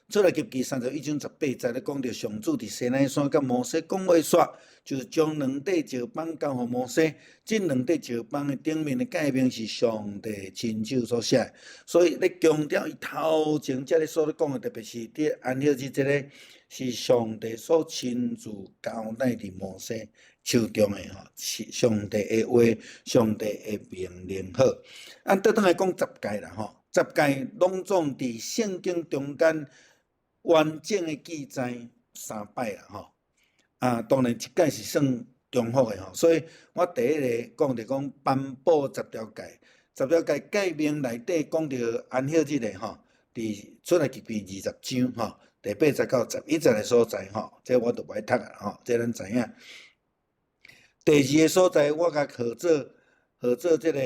出埃及記31章18節咧講著上主佇西奈山佮摩西講話煞，就是將兩塊石板交予摩西。這兩塊石板的頂面的誡命是上帝親手所寫，所以咧強調伊頭前這裡所咧講的，特別是佇安息日這個是上帝所親自交代佇摩西手中的吼，是上帝的話，上帝的命令好。咱倒轉來講十誡啦吼，十誡攏總佇聖經中間。完整的記載三擺啦吼。啊，當然一擺是算重複的吼，所以我第一个講就講頒布十條誡，十條誡誡命內底講著安息日的吼，佇出埃及記20章吼，第八節到11節的所在吼，這我就無愛讀啊吼，這咱知影。第二个所在，我共號做號做這個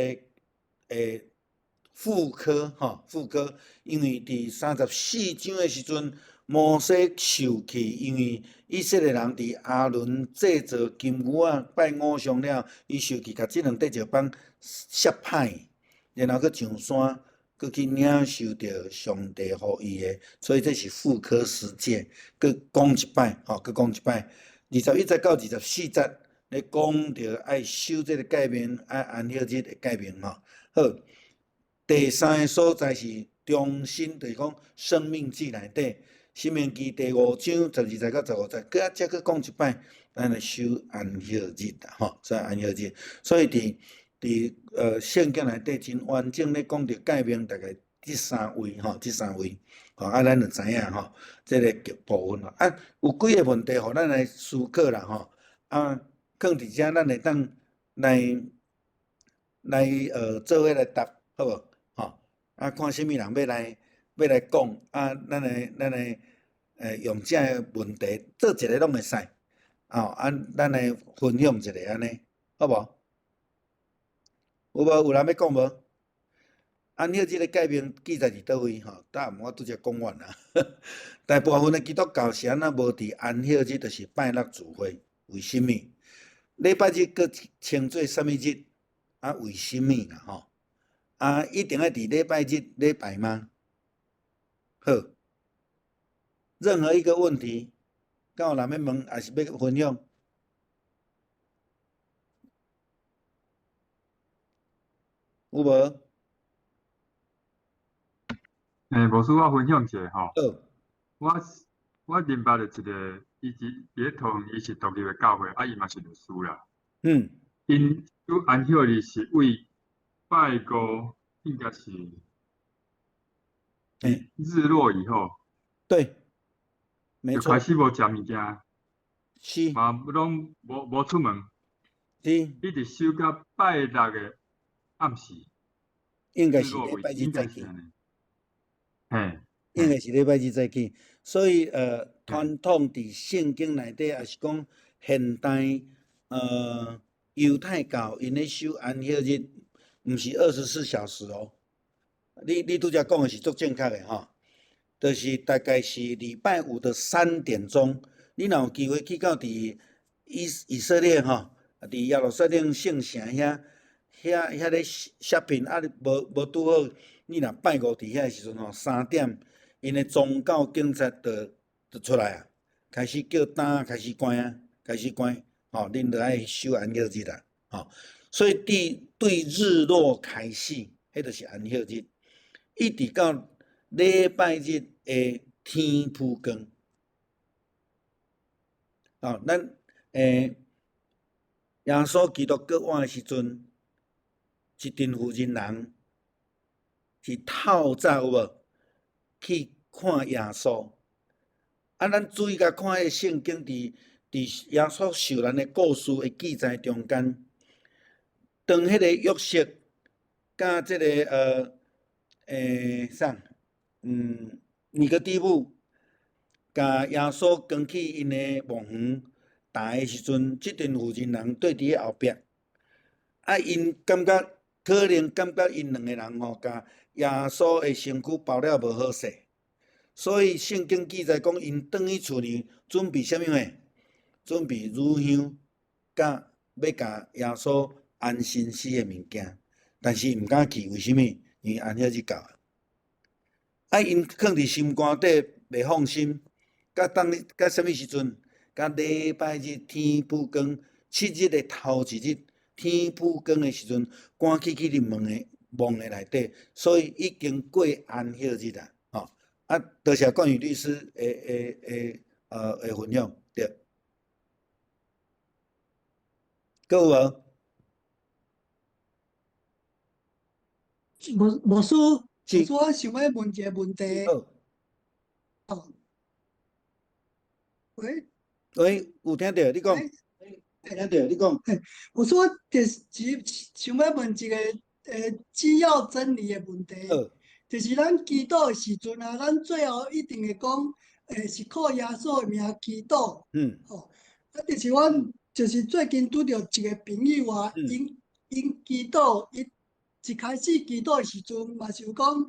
副科吼，副科，因為佇34章的時陣，摩西受氣，因為以色列人佇亞倫製造金牛仔拜偶像了，伊受氣，共這兩塊石板摔歹，然後閣上山，閣去領受著上帝予伊的，所以這是副科十誡，閣講一擺，吼，閣講一擺，21節到24節咧講著愛守這个誡命，愛安息日的誡命吼。好，第三个所在是中心，就是講申命記內底，申命記第五章12節到15節，閣啊再閣講一擺，咱來守安息日啦，吼，所以安息日，所以佇聖經內底真完整咧講著誡命，大概這三位吼，這三位，吼，啊，咱就知影吼，這个部分啊，有幾个問題，予咱來思考啦，吼，啊，囥佇遮，咱會當來做伙來答，好無？吼，啊，看啥物人欲來講，啊，咱來用這个問題做一个攏會使，哦，啊，咱來分享一下按呢，好無？有無？有人欲講無？安息這个誡命記載佇佗位吼？答案我拄才講完啊。大部分的基督教是按怎無佇安息日，就是拜六聚會，為啥物？禮拜日閣稱做啥物日？啊，為啥物啦？吼？啊，一定愛佇禮拜日禮拜嗎？好，任何一個問題，敢有人欲問，抑是欲分享？有無？欸，牧師，我分享一下吼。好。我認捌的一个，伊佇咧桃園，伊是獨立的教會，啊，伊嘛是律師啦。𪜶守安息日是為拜五，應該是日落以後。對，沒錯。就開始無食物件。是。嘛，攏無出門。是。一直守到拜六的暗時。應該是禮拜日早起。嘿。應該是禮拜日早起，所以傳統佇聖經內底，抑是講現代猶太教𪜶咧守安息日，毋是24小時哦。你拄才講的是足正確的吼，就是大概是禮拜五的3點鐘，你若有機會去到佇以色列吼，佇耶路撒冷聖城遐咧 shopping 啊，無拄好，你若拜五佇遐的時陣吼，三點，𪜶的宗教警察就出來啊，開始叫燈開始關啊，開始關，吼，恁就愛守安息日啦，吼。所以對日落開始，彼就是安息日，一直到禮拜日的天曝光。哦，咱耶穌基督閣活的時陣，一陣婦人人是透早有無去看耶穌？啊，咱注意共看彼个聖經佇耶穌受難的故事的記載中間，當彼个約瑟佮這个啥，尼哥底母共耶穌扛去𪜶的墓園踏的時陣，這陣婦人人對佇咧後壁，啊，𪜶感覺可能感覺𪜶兩個人吼，共耶穌的身軀包了無好勢，所以聖經記載講，𪜶轉去厝裡準備啥物貨？準備乳香，佮欲共耶穌安身死的物件，但是毋敢去，為啥物？因為安息日到啊！啊，𪜶囥佇心肝底袂放心，佮當日佮啥物時陣？佮禮拜日天曝光，7日的頭一日天曝光的時陣，趕緊去佇墓的內底，所以已經過安息日啦，吼！啊，多謝冠宇律師的分享，對。閣有無？牧師，牧師，我想欲問一个問題。好。哦，喂，喂，有聽著？你講，聽著？你講。我說就是想欲問一個基要真理的問題，就是咱祈禱的時陣啊，咱最後一定會講，是靠耶穌的名祈禱。吼，啊，就是阮就是最近拄著一個朋友啊，𪜶𪜶祈禱，伊一開始祈禱的時陣嘛是有講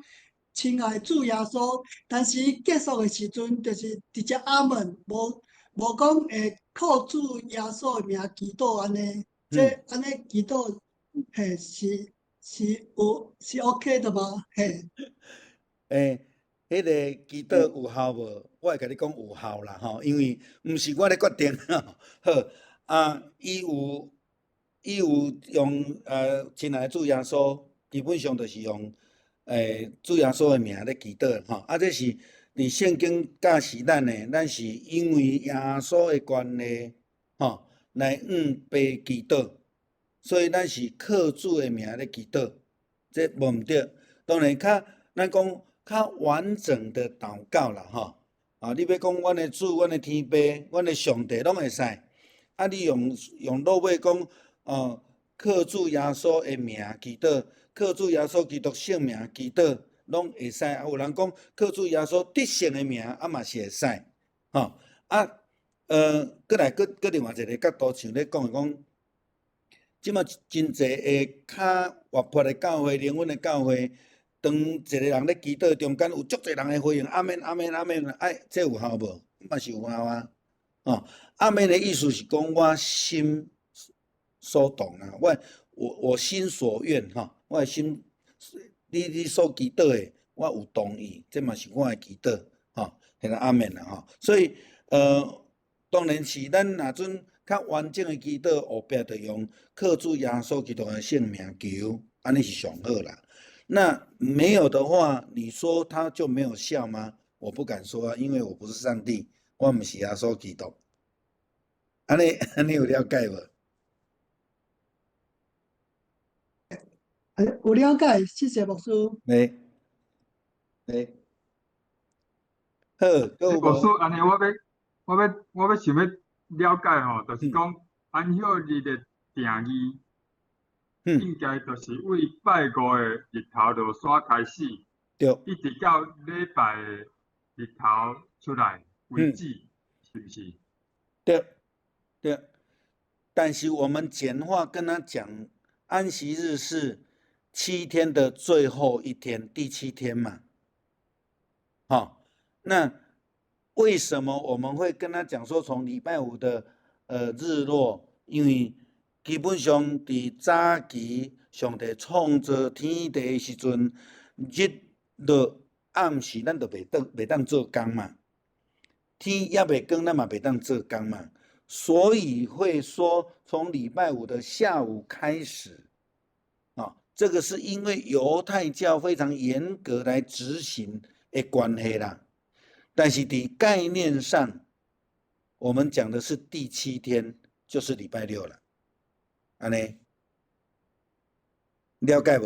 親愛主耶穌，但是結束的時陣就是直接阿門，無無講靠主耶穌的名祈禱按呢，這按呢祈禱，嘿，是是有是 OK 的嗎？嘿。彼個祈禱有效無？我會共你講有效啦，吼，因為毋是我咧決定。好，啊，伊有用親愛主耶穌，基本上就是用主耶穌的名咧祈禱吼。啊，這是佇聖經教示咱的，咱是因為耶穌的關係，吼，來向父祈禱，所以咱是靠主的名咧祈禱，這無毋對。當然較咱講較完整的禱告啦，吼。啊，你欲講阮的主、阮的天父、阮的上帝攏會使。啊，你用落尾講，哦，靠主耶穌的名祈禱，靠主耶穌基督聖名祈禱，攏會使。啊，有人講靠主耶穌得勝的名，啊嘛是會使。吼，啊，閣來閣閣另外一個角度，像咧講的講，這馬真濟的較活潑的教會、靈恩的教會，當一個人咧祈禱中間，有足濟人會回應阿們阿們阿們，哎，這有效無？嘛是有效啊。哦，阿們的意思是講我心所動啊，我心所願吼，我的心，你所祈禱的，我有同意，這嘛是我的祈禱，吼，彼個阿們啦吼。所以，當然是咱若準較完整的祈禱，後壁就用靠主耶穌基督的聖名求，按呢是上好啦。那沒有的話，你說他就沒有效嗎？我不敢說啊，因為我不是上帝，我毋是耶穌基督。按呢按呢有了解無？有了解，謝謝牧師。欸，欸，好，牧師，按呢我欲想欲了解吼，就是講安息日的定義，應該就是為拜五的日頭落山開始，一直到禮拜的日頭出來為止，是毋是？對，對。但是我們簡化跟他講，安息日是7天的最後一天，第七天嘛。好，那為什麼我們會跟他講說從禮拜五的日落？因為基本上佇早期上帝創造天地的時陣，日落暗時，咱就袂當做工嘛。天猶未光，咱嘛袂當做工嘛。所以會說從禮拜五的下午開始，啊，這個是因為猶太教非常嚴格來執行的關係啦。但是佇概念上，我們講的是第七天，就是禮拜六了。按呢，了解無？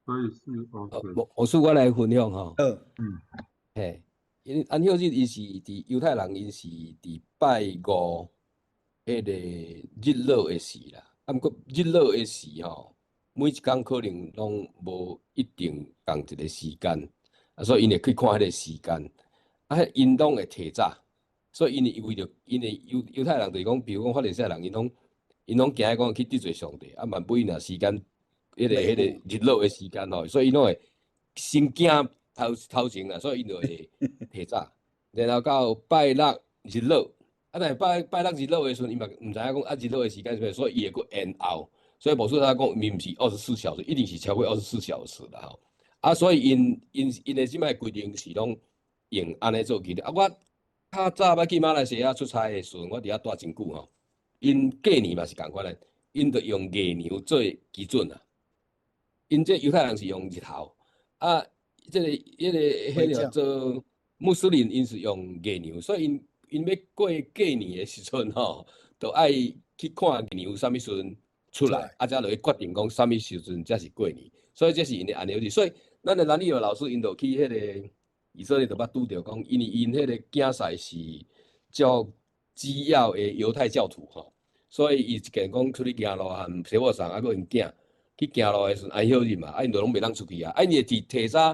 所以是 OK。牧師，我來分享吼。嘿，𪜶安息日伊是佇猶太人，𪜶是佇拜五彼個日落的時啦。啊，毋過日落的時吼，每一工可能攏無一定仝一個時間，啊，所以𪜶會去看彼個時間，啊，𪜶攏會提早，所以𪜶會為著𪜶的猶太人就是講，比如講法利賽人，𪜶攏驚講去得罪上帝，啊，萬不一若時間，彼個日落的時間吼，所以𪜶攏會先驚頭頭前啦，所以𪜶就會提早，然後到拜六日落，啊，但是拜拜六日落的時陣，伊嘛毋知影講啊日落的時間是啥，所以伊會閣延後。所以牧師他講，伊毋是24小時，一定是超過二十四小時啦吼。啊，所以𪜶𪜶𪜶的這擺規定是攏用按呢做記錄。啊，我較早欲去馬來西亞出差的時陣，我佇遐蹛真久吼。𪜶過年嘛是仝款的，𪜶就用月娘做基準啊。𪜶這猶太人是用日頭，啊，這個、彼個、彼個做穆斯林，𪜶是用月娘，所以𪜶𪜶欲過過年的時陣吼，就愛去看月娘啥物時陣出來，啊，才落去決定講啥物時陣才是過年。所以這是𪜶的按呢。所以咱的蘭利老師𪜶就去彼個伊所以就捌拄著講，因為𪜶彼個囝婿是照主要的猶太教徒吼，所以伊一見講出去行路和洗某送，啊，閣𪜶囝去行路的時陣安息日嘛，啊，𪜶就攏袂當出去啊，啊，𪜶會佇提早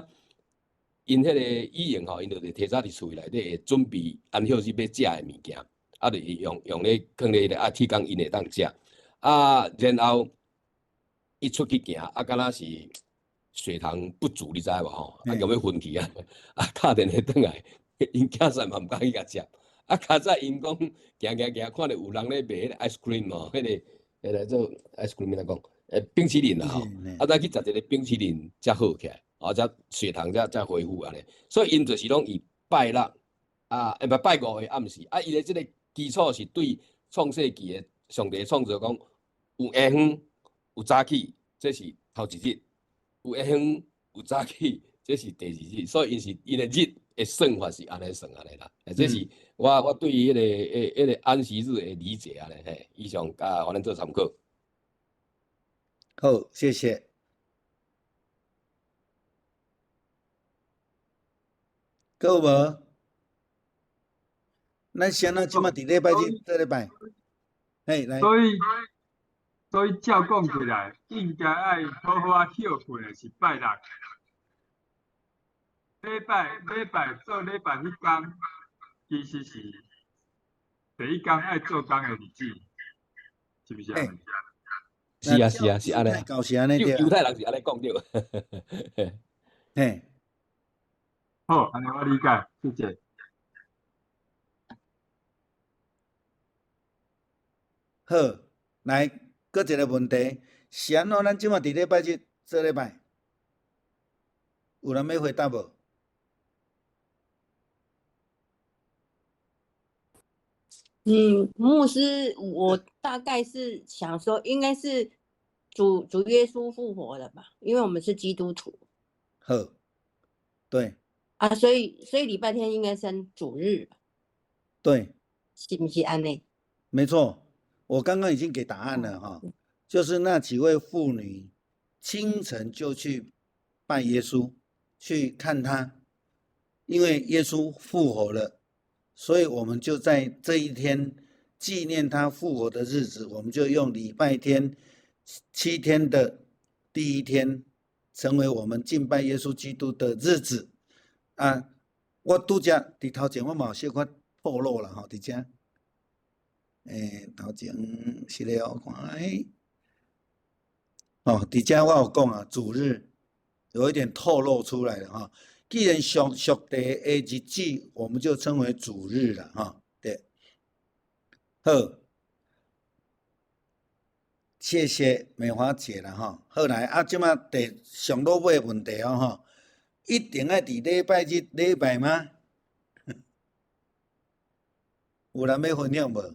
𪜶彼個語言吼，𪜶就提早佇厝內底會準備安息日欲食的物件，啊，就是用用咧囥咧彼個啊，天工𪜶會當食，啊，然後伊出去行，啊，敢若是血糖不足，你知無吼？啊，共欲昏去啊！啊，敲電話轉來，𪜶囝婿嘛毋敢去共接。啊，較早𪜶講行行行，看著有人咧賣彼個 ice cream 吼，彼個做 ice cream 按怎講？冰淇淋啦吼。啊，咱去食一个冰淇淋才好起來，哦，才血糖才恢復按呢。所以𪜶就是攏以拜六啊，毋拜五的暗時，啊，伊的這个基礎是對創世紀的上帝創造講，有下昏有早起，這是頭一日；有下昏有早起，這是第二日。所以𪜶是𪜶的日的算法是按呢算按呢啦。這是我對於彼個安息日的理解按呢嘿。以上啊，予恁做參考。好，謝謝。閣有無？咱先咱這馬佇禮拜日做禮拜。嘿，來。所以照講起來，應該愛好好仔歇睏的是拜六。禮拜做禮拜彼工，其實是第一工愛做工的日子，是毋是啊？是啊是啊是按呢。是按呢對。猶太人是按呢講對。嘿。好，按呢我理解，謝謝。好，來，閣一个問題，是按怎？咱這馬佇禮拜日做禮拜，有人欲回答無？嗯，牧師，我大概是想說，應該是主耶穌復活了吧？因為我們是基督徒。好，對。啊，所以禮拜天應該算主日。對。是毋是按呢？沒錯，我剛剛已經給答案了哈，就是那幾位婦女清晨就去拜耶穌，去看他，因為耶穌復活了。所以我們就在這一天紀念他復活的日子，我們就用禮拜天七天的第一天，成為我們敬拜耶穌基督的日子。啊，我拄才佇頭前我嘛有小可透露啦吼，佇遮，頭前是咧我看，哦，佇遮我有講啊，主日有一點透露出來了哈。既然屬地的日子，我們就稱為主日了哈。對，好，謝謝美華姐啦哈。好來啊，這馬第上落尾問題哦吼，一定愛佇禮拜日禮拜嗎？有人欲分享無？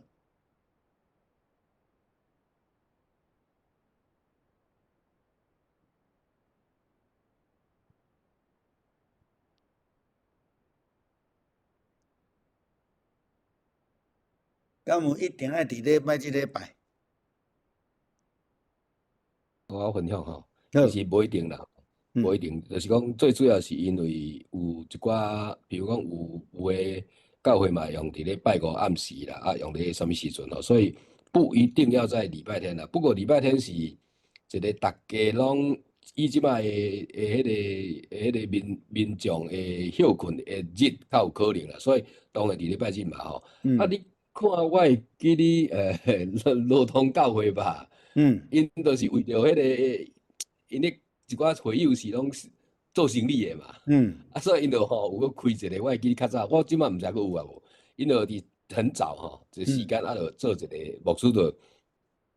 敢有一定愛佇禮拜日禮拜？我分享吼，其實無一定啦，無一定，就是講最主要是因為有一寡，比如講有的教會嘛用佇咧拜五暗時啦，啊用咧啥物時陣吼，所以不一定要在禮拜天啦。不過禮拜天是一個逐家攏以這擺的彼個民眾的歇睏的日較有可能啦，所以當然佇禮拜日嘛吼。啊，你看我會記你羅東教會吧，𪜶就是為著彼個，𪜶咧一寡會友是攏做生意的嘛，啊，所以𪜶就吼有閣開一個，我會記較早，我這擺毋知閣有啊無，𪜶就佇很早吼，這時間啊，就做一個牧師就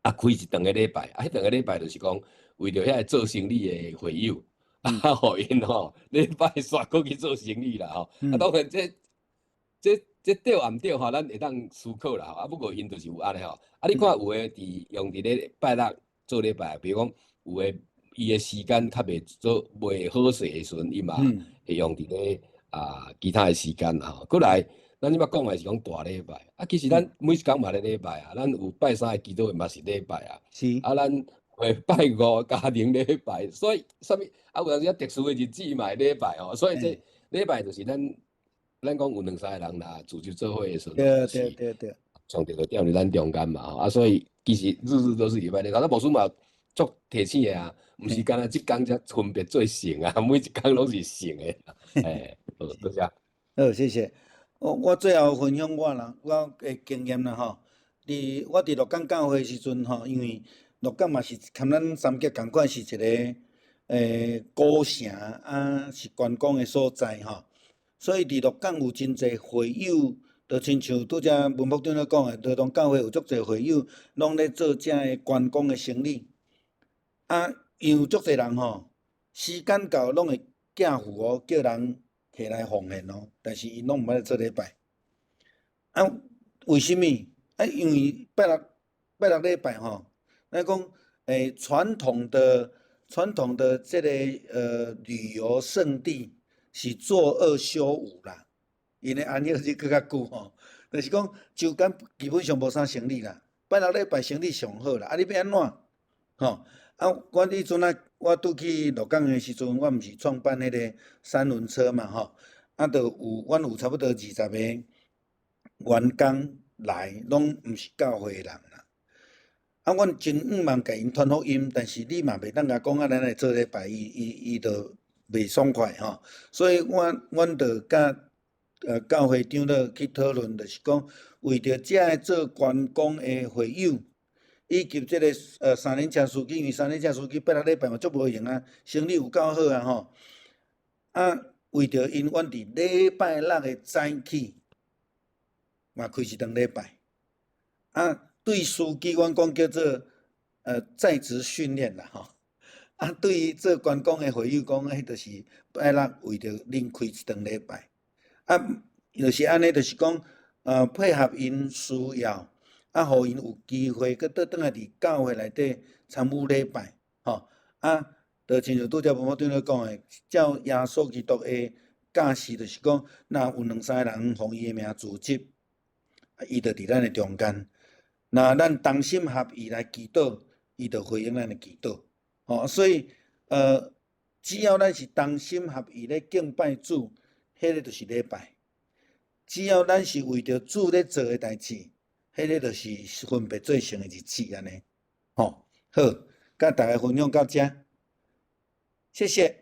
啊開一長个禮拜，啊，彼長个禮拜就是講為著遐個做生意的會友，啊，予𪜶吼禮拜煞閣去做生意啦吼，啊，當然這對毋對吼，咱會當思考啦吼。啊，不過𪜶就是有按呢吼。啊，你看有的佇用佇咧拜六做禮拜，比如講有的伊的時間較袂做袂好勢的時陣，伊嘛會用佇咧啊其他的時間啦吼。閣來，咱這擺講的是講大禮拜，啊，其實咱每一工嘛咧禮拜啊，咱有拜三的祈禱會嘛是禮拜啊。是。啊，咱會拜五家庭禮拜，所以啥物啊有當時啊特殊的日子嘛會禮拜吼，所以這。禮拜就是咱講有兩三個人若組織做伙的時陣，對對對對，上帝就踮佇咱中間嘛吼，啊，所以其實日日都是禮拜天。頭先牧師嘛足提醒的啊，毋是干焦這工才分別做聖啊，每一工攏是聖的。欸，好，多謝。好，謝謝。我最後分享我啦，我的經驗啦吼。我佇鹿港教會時陣吼，因為鹿港嘛是含咱三峽仝款是一個古城啊，是觀光的所在吼。所以佇鹿港有真濟會友，就親像拄才文牧長咧講的，羅東教會有足濟會友，攏咧做遮个觀光的生意。啊，因有足濟人吼，時間到攏會寄符哦，叫人起來奉獻哦，但是𪜶攏毋捌做禮拜。啊，為啥物？啊，因為拜六禮拜吼，咱講傳統的這个旅遊勝地是做二休五啦，𪜶的安息日閣較久吼，就是講週間基本上無啥生意啦，拜六禮拜生意上好啦。啊，你欲按怎？吼？啊，阮彼陣啊，我拄去鹿港的時陣，我毋是創辦彼个三輪車嘛吼，啊，就有阮有差不多20個員工來，攏毋是教會的人啦。啊，阮真向望共𪜶傳福音，但是你嘛袂當共講啊，咱來做禮拜，伊就袂爽快吼。所以阮就佮教會長老去討論，就是講為著遮个做觀光的會友，以及這个三輪車司機，因為三輪車司機拜六禮拜嘛足無閒啊，生意有夠好啊吼。啊，為著𪜶，阮佇禮拜六的早起嘛開一頓禮拜。啊，對司機，阮講叫做在職訓練啦吼。啊，對於做觀光的會友講，彼就是拜六為著恁開一頓禮拜。啊，就是按呢，就是講配合𪜶需要。啊，予𪜶有機會閣倒轉來佇教會內底參與禮拜，吼啊，就親像拄才文牧長咧講的，照耶穌基督的教示，就是講，若有兩三个人奉伊的名聚集，伊就佇咱的中間。若咱同心合意來祈禱，伊就回應咱的祈禱。吼，所以只要咱是同心合意咧敬拜主，彼个就是禮拜。只要咱是為著主咧做的代誌，彼个就是分別做聖的日子，按呢，吼，好，佮大家分享到遮，謝謝。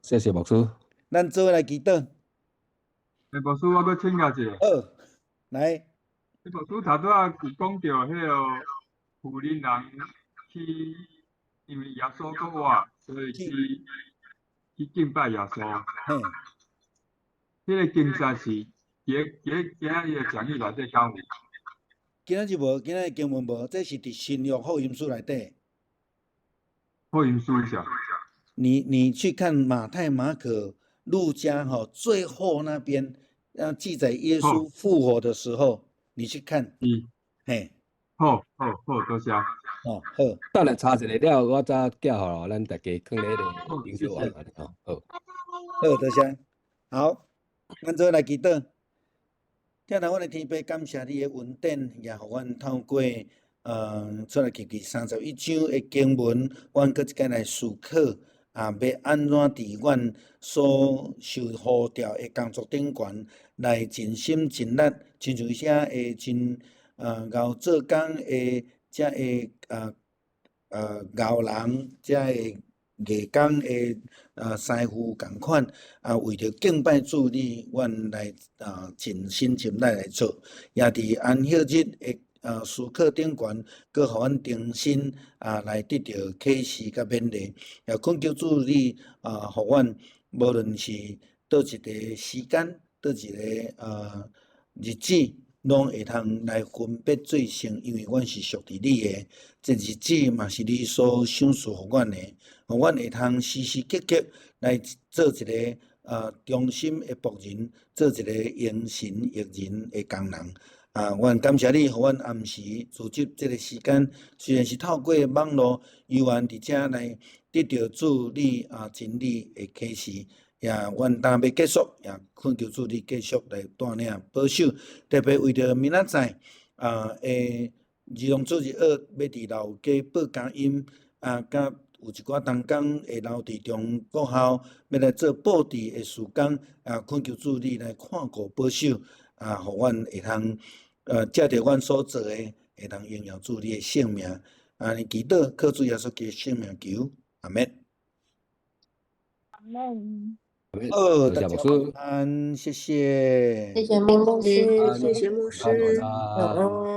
謝謝牧師。咱做伙來祈禱。欸，牧師，我閣請教一下。好，來。欸，牧師頭拄仔有講著彼个婦人人去，因為耶穌復活，所以去敬拜耶穌。彼个經節是佇今仔日的講義內底敢有？今仔日無，今仔日經文無，這是佇新約福音書內底。福音書是。你去看馬太、馬可、路加，吼，最後那邊，記載耶穌復活的時候，你去看。嘿。好，好，好，多謝。哦，好。等下查一下了，我才寄予咱大家囥咧彼个靈修網吼。好。好，多謝。好，咱做來祈禱。疼愛阮的天父，感謝你的恩典，也予阮透過出埃及記31章的經文，阮閣一擺來思考啊，欲按怎佇阮所受呼召的工作頂懸來盡心盡力，親像遮的真𠢕做工的遮的𠢕人，遮的藝工的師傅仝款，啊，為著敬拜主你，阮來盡心盡力來做，也佇安息日的思考頂懸，閣予阮重新來得著啟示佮勉勵，也懇求主你啊，予阮無論是佗一个時間，佗一个日子，攏會通來分別做聖，因為阮是屬佇你的，這日子嘛是你所賞賜予阮的，予阮會通時時刻刻來做一个忠心的僕人，做一个榮神益人的工人。啊，阮感謝你，予阮暗時組織這个時間，雖然是透過網路，猶原佇遮來得著主你真理的啟示。也阮今欲結束，也懇求主你繼續來帶領保守，特別為著明仔載兒童主日學欲佇老街報佳音啊，佮有一寡同工會留佇中國校，欲來做布置的事工，啊，懇求主你來看顧保守，啊，予阮會通，藉著阮所做的，會當榮耀主你的聖名。按呢祈禱，靠主耶穌基督聖名求，阿們。阿們。好，大家晚安，謝謝。謝謝牧師，謝謝牧師，晚安。